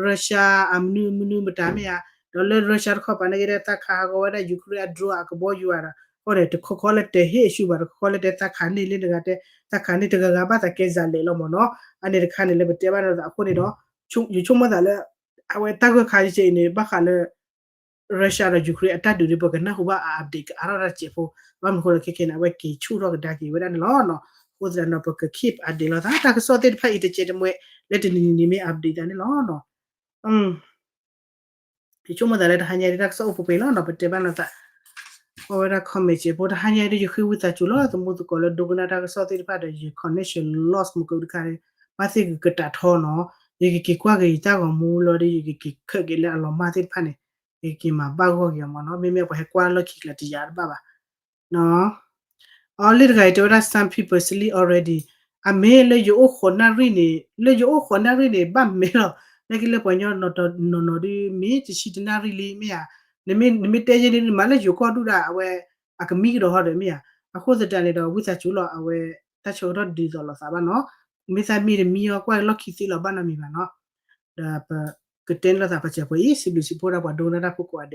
Russia အမနုၤမနုၤမတၤမ့ၢ်ဧါ. ဒီးလၢ Russia တခီပၤနာ်က့ဒီး သးခးဟးဂီၤဝဲဒၣ် Ukraine အ drone အကဘီယူၤဧါဒီး အဃိန့ၣ် တခီခီလၢတဲဟ့ၣ်အဆူဘၣ် တခီခီလၢတဲသးခးန့ၢ်လၢတဂၤတဲ သးခးန့ၢ်တဂၤဂၤဘၣ်သးကဲစးလဲာ်လီၤမ့ၢ်နီၤ. အန့ၣ်တခါန့ၣ်လၢပတဲဘၣ်န့ၣ်အဃိန့ၣ်ဒီး ယဆိကမိၣ်သးလၢ အဝဲတၢ်ဂၢၢ်ခါယဲၢ်အံၤန့ၣ် ဘၣ်ဃးလၢ Russia ဒီး Ukraine အတၢ်ဒုးန့ၣ် ပကနၢ်ဟူဘၣ်အ update ကအါထီၣ်တၢ်တစဲးဖိ ဘၣ်မနုၤအဃိလဲၣ်ခဲခဲန့ၣ် အဝဲက့ၤဆူၣ်ထီၣ်ကဒါက့ၤဝဲဒၣ်န့ၣ်လီၤ. အဃိသတးဒီး ပက keep update လိာ်သး တၢ်ကစီၣ်သ့ၣ်တဖၣ်အံၤတစဲးတမှဲ လၢတနံၤနံၤန့ၣ်မ့ၢ် update သးန့ၣ်လီၤ. ယဆိကမိၣ်သးလၢတဟါညါဒ်တၢ်ကစီၣ်အိၣ်ပှဲၤပှဲၤလီၤနီၤ ပတဲဘၣ်လိာ်သး အဝဲဒၣ် comment စဲးဖိ တဟါညါဒ် ယဃ့ဝံသးစူၤလီၤ သမူသကိးလၢဒိကနၣ်တၢ်ကစီၣ်သ့ၣ်တဖၣ်ဒီး ယ connection loss မ့ၢ်ကတခါန့ၣ် ဘၣ်သ့ၣ်ကကတၢၢ်ထီနီၤ ယကက့ၤကွၢ်က့ၤယတၢ်ဂီၤမူလီၤဒီး ယကက့ၤခၢၣ်က့ၤလၢအလီၤမၢ်သ့ၣ်တဖၣ်န့ၣ် ယကက့ၤမၤဘၣ်ဂီၢ်က့ၤအီၤမ့ၢ်နီၤ မ့မ့ၢ်ပှၤဟဲကွၢ်လီၢ်ခံကျါတယာ်တဘၣ်ဘၣ် အီၤလံတဂၤအံၤတဲဝဲဒၣ် some people sleep already အမ့ၢ်လၢယအိၣ်ဃိးနၣ်ရံၣ်န့ၣ် လၢယအိၣ်ဃိးနၣ်ရံၣ်န့ၣ် ဘၣ်မဲာ်လီၤ နာ်က့လၢပှၤကညီနီၢ်နီၢ်ဒ်မ့ၢ်တဆံတနၣ်ရံၣ်လံမ့ၢ်ဧါ နမ့ၢ်တဲယဲန့ၣ် နမၤလၢယိၤကီၢ်ဒူၣ်ဒၣ် အဝဲ အကမံကဒီးဟီဒီးမ့ၢ်ဧါ အဃိသတးန့ၣ်ဒီး ဝံသးစူၤလီၤ အဝဲ တၢ်ဆၢကတီၢ်ဒ်သိးလိာ်သးဘၣ်နီၤ မ့ၢ်သးမံတမံအီၤ ကွၢ်လီၢ်ခံသ့လီၤဘၣ်နီတမံၤဘၣ်နီၤ ဒီးပကတဲန့ၢ်လိာ်သးပစဲးဖိအံၤ စံးဘျုးစံးဖှိၣ်ဒၣ်ပှၤဒိကနၣ်တၢ်ဖိကိးဂၤဒဲး